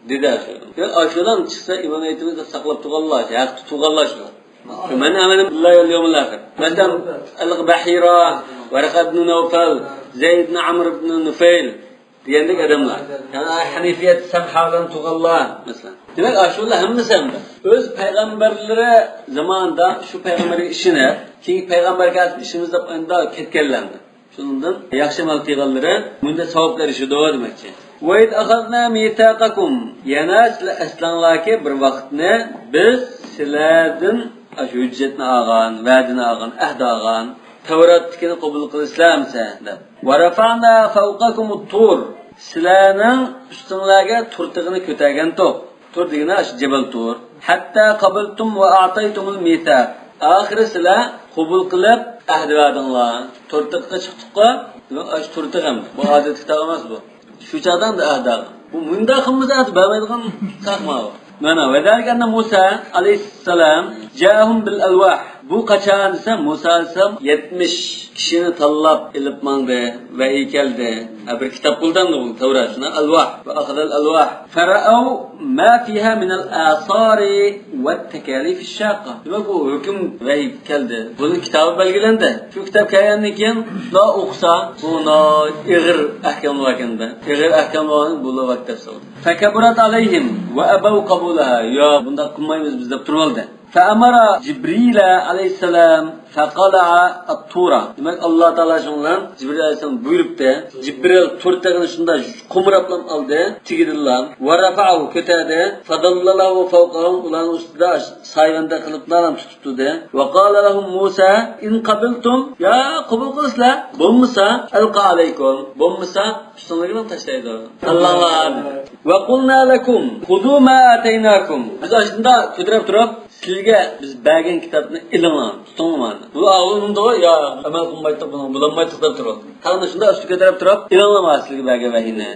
دېدى ئاشۇ. يا ئاشۇلار چىقسا ئىمان ئېيتىمىز دەپ ساقلاپ تۇرغانلار، ھەق تۇتۇۋالغانلار شۇلار. مەن ئامەنە بىللاھى ۋەل يەۋمىل ئاخىر. مەسىلەن، ئەل بەھىرا، ۋەرەقە ئىبنى نەۋفەل، زەيد ئىبنى ئەمر ئىبنى نۇفەيل دېگەندەك ئادەملەر. يەنى ھەنىفىيەت سەمھا بىلەن تۇغانلار، مەسىلەن. دېمەك، ئاشۇلار ھەممىسى ئەمدى ئۆز پەيغەمبەرلىرى زامانىدا شۇ پەيغەمبەرگە ئىشىنىپ، كېيىنكى پەيغەمبەرگە ئىشىنىمىز دەپ ئەمدى كەتكەنلەر. شۇنىڭدىن ياخشى ئەمەل قىلغانلىرى مۇنداق ساۋابلار ئېرىشىدۇ دېمەكچى. وَإِذْ أَخَذْنَا مِيثَاقَكُمْ، يەنە سىلەر ئەسلەڭلاركى بىر ۋاقىتنى بىز سىلەردىن ئاشۇ ھۆججەتنى ئالغان، ۋەدىنى ئالغان، ئەھدى ئالغان، تەۋراتتىكىنى قوبۇل قىلىسىلەرمىسە دەپ. وَرَفَعْنَا فَوْقَكُمُ الطُّورَ، سىلەرنىڭ ئۈستۈڭلارگە تۇر تېغىنى كۆتەرگەنتۇق. تۇر دېگىنى ئاشۇ جەبەل تۇر. حَتَّى قَبَلْتُمْ وَأَعْطَيْتُمُ الْمِيثَاقَ، ئاخىرى سىلەر قوبۇل قىلىپ ئەھدى بەردىڭلار. تۇر تېغىغا چىقتۇققۇ. دېمەك، ئاشۇ تۇر تېغى ئەمدى. بۇ ئادەتتىكى تاغ ئەمەس بۇ. شۇ چاغدا ئەمدى ئەھدى ئالغان. بۇ مۇنداق قىلمىسا ئەھدى بەرمەيدىغان تاغ ماۋۇ. مانا، وَذَلِكَ أَنَّ مُوسَى عَلَيْهِ السَّلَامَ جَاءَهُمْ بِالْأَلْوَاحِ. بۇ قاچان دېسە، مۇسا ئەلەيھىسسالام يەتمىش كىشىنى تاللاپ ئېلىپ ماڭدى. ۋەھىي كەلدى. ھە، بىر كىتاب بولدى ئەمدى بۇ تەۋرات، شۇنى ئەلۋاھ. وَأَخَذَ الْأَلْوَاحَ فَرَأَوْا مَا فِيهَا مِنَ الْآثَارِ وَالتَّكَالِيفِ الشَّاقَّةِ. دېمەك، ئۇ ھۆكۈم ۋەھىي كەلدى. بۇنىڭ كىتابى بەلگىلەندى. شۇ كىتاب كەلگەندىن كېيىن، شۇلار ئوقۇسا، بۇ ناھايىتى ئېغىر ئەھكاملار ئىكەن-دە. ئېغىر ئەھكاملارنى بۇلار ۋەت دەپ سالدى. فَكَبُرَتْ عَلَيْهِمْ وَأَبَوْا قَبُولَهَا. ياق، بۇنداق قىلمايمىز بىز دەپ تۇرۇۋالدى. فَأَمَرَ جِبْرِيلَ عَلَيْهِ السَّلَامَ فَقَلَعَ الطُّورَ. دېمەك، ئاللا تائالا شۇنىڭ بىلەن جىبرىل ئەلەيھىسسالام بۇيرۇپتى. جىبرىل تۇر تېغىنى شۇنداق قومۇراپلا ئالدى، تېگىدىنلا. وَرَفَعَهُ، كۆتەردى. فَظَلَّلَهُ فَوْقَهُمْ، ئۇلارنىڭ ئۈستىدە سايۋەندەك قىلىپ نارام تۇتۇپ تۇردى. وَقَالَ لَهُمْ مُوسَى إِنْ قَبِلْتُمْ، يا قوبۇل قىلىسىلەر، بولمىسا أَلْقَى عَلَيْكُمْ، بولمىسا ئۈستۈڭلارگە تاشلايدۇ. تاللاڭلار. وَقُلْنَا لَكُمْ خُذُوا مَا آتَيْنَاكُمْ. بىز ئاشۇنداق كۆتۈرۈپ تۇرۇپ، سىلەرگە بىز بەرگەن كىتابنى ئېلىڭلار، تۇتۇڭلار مانا. بۇ ئاغلىنىدۇ، يا ئەمەل قىلمايتتۇق، بۇنىڭ بولالمايتتۇق دەپ تۇرۇپ. تاغنى شۇنداق ئۈستىگە كۆتۈرۈپ تۇرۇپ، ئېلىڭلار مانا سىلەرگە بەرگەن ۋەھىينى.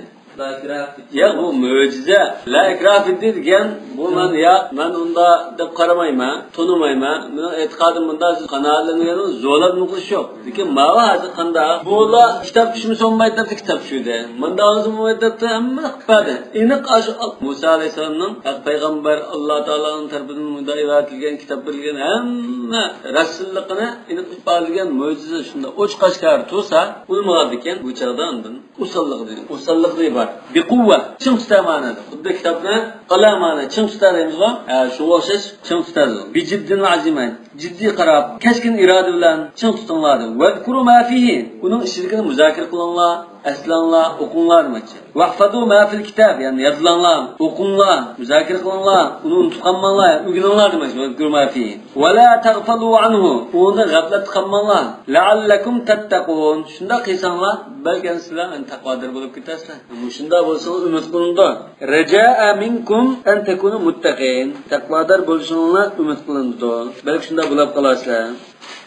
يا، بۇ مۆجىزە. لا ئىكراھە فىددىن دېگەن، بۇ مەن، يا، مەن ئۇنداق دەپ قارىمايمەن، تونۇمايمەن. مېنىڭ ئېتىقادىم مۇنداق، سىز قانائەتلەنگەن زورلاپ نېمە قىلىش يوق. لېكىن ماۋۇ ھازىر قانداق؟ بۇلا كىتاب چۈشمىسە بولمايدۇ دەپتۇ، كىتاب چۈشۈردى. مۇنداق بولسا بولمايدۇ دەپتۇ، ھەممە قىلىپ بەردى. ئېنىق ئاشۇ مۇسا ئەلەيھىسسالامنىڭ ھەق پەيغەمبەر، ئاللا تائالانىڭ تەرىپىدىن مۇنداق ئەۋەتىلگەن، كىتاب بېرىلگەن، ھەممە راستچىللىقىنى ئېنىق ئىپادىلىگەن مۆجىزە شۇنداق ئوچۇق-ئاشكارا تۇرسا، ئۇنىمىغاندىكىن بۇ چاغدا ئاندىن ئوساللىقى دېگەن، ئوساللىقى بار. بىقۇۋۋە، چىڭ تۇتار مەنىدە. خۇددى كىتابنى ئالا مەنە، چىڭ تۇتار دەيمىزغۇ؟ ھە، شۇنىڭغا ئوخشاش چىڭ تۇتار. بىجىددىن ۋە ئەزىمە، جىددىي قاراپ، كەسكىن ئىرادە بىلەن چىڭ تۇتۇڭلار دەپ. ۋەزكۇرۇ ما فىھى، ئۇنىڭ ئىچىدىكىنى مۇزاكىرە قىلىڭلار، ئەسلەڭلار، ئوقۇڭلار دېمەكچى. ۋەھفەزۇ ما فىل كىتاب، يەنى يادلاڭلار، ئوقۇڭلار، مۇزاكىرە قىلىڭلار، ئۇنى ئۇنتۇپ قالماڭلار، يەنى ئۆگىنىڭلار دېمەكچى. ۋەزكۇرۇ ما فىھى. ۋە لا تەغفەلۇ ئەنھۇ، ئۇنىڭدىن غەپلەتتە قالماڭلار. لەئەللەكۇم تەتتەقۇن، شۇنداق قىلساڭلار، بەلكىم سىلەر تەقۋادار بولۇپ كېتەرسىلەر. مۇشۇنداق بولسىڭىز ئۈمىد قىلىنىدۇ. رەجائە مىنكۇم ئەن تەكۇنۇ مۇتتەقىن، تەقۋادار بولۇشۇڭلار ئۈمىد قىلىنىدۇ. بەلكى شۇنداق بولاپ قالارسىلەر.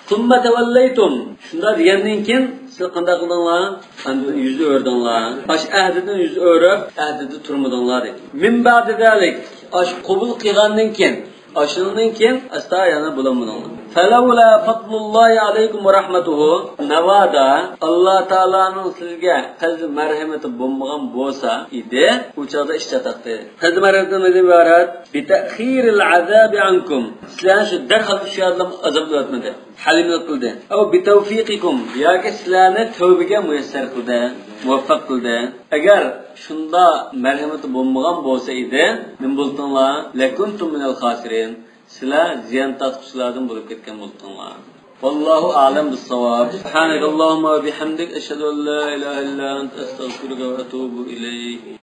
ثم توليتم. شۇنداق دېگەندىن كېيىن سىلەر قانداق قىلدىڭلار؟ ئاندىن يۈز ئۆرۈدۈڭلار. ئاشۇ ئەھدىدىن يۈز ئۆرۈپ، ئەھدىدە تۇرمىدىڭلار دەيدۇ. من بعد ذلك. ئاشۇ قوبۇل قىلغاندىن كېيىن، ئاشۇنىڭدىن كېيىن ئەستا يەنە بولالمىدىڭلار. فلولا فضل الله عليكم ورحمته. ناۋادا ئاللا تائالانىڭ سىزگە پەزلى مەرھەمىتى بولمىغان بولسا ئىدى، ئۇ چاغدا ئىش چاتاتتى. پەزلى مەرھەمىتى نېمىدىن ئىبارەت؟ بتأخير العذاب عنكم. سىلەرنى شۇ دەرھال شۇ يەردىن ئازابلاۋەتمىدى. ھەلىملىك قىلدى. ئەۋ بتوفيقكم، ياكى سىلەرنى تەۋبىگە مۇيەسسەر قىلدى، مۇۋەپپەق قىلدى. ئەگەر شۇنداق مەرھەمىتى بولمىغان بولسا ئىدى، نېمە بولتۇڭلار؟ لكنتم من الخاسرين. سىلەر زىيان تارتقۇچىلاردىن بولۇپ كەتكەن بولتۇڭلار. والله أعلم بالصواب. سبحانك اللهم وبحمدك، أشهد أن لا إله إلا أنت، أستغفرك وأتوب إليك.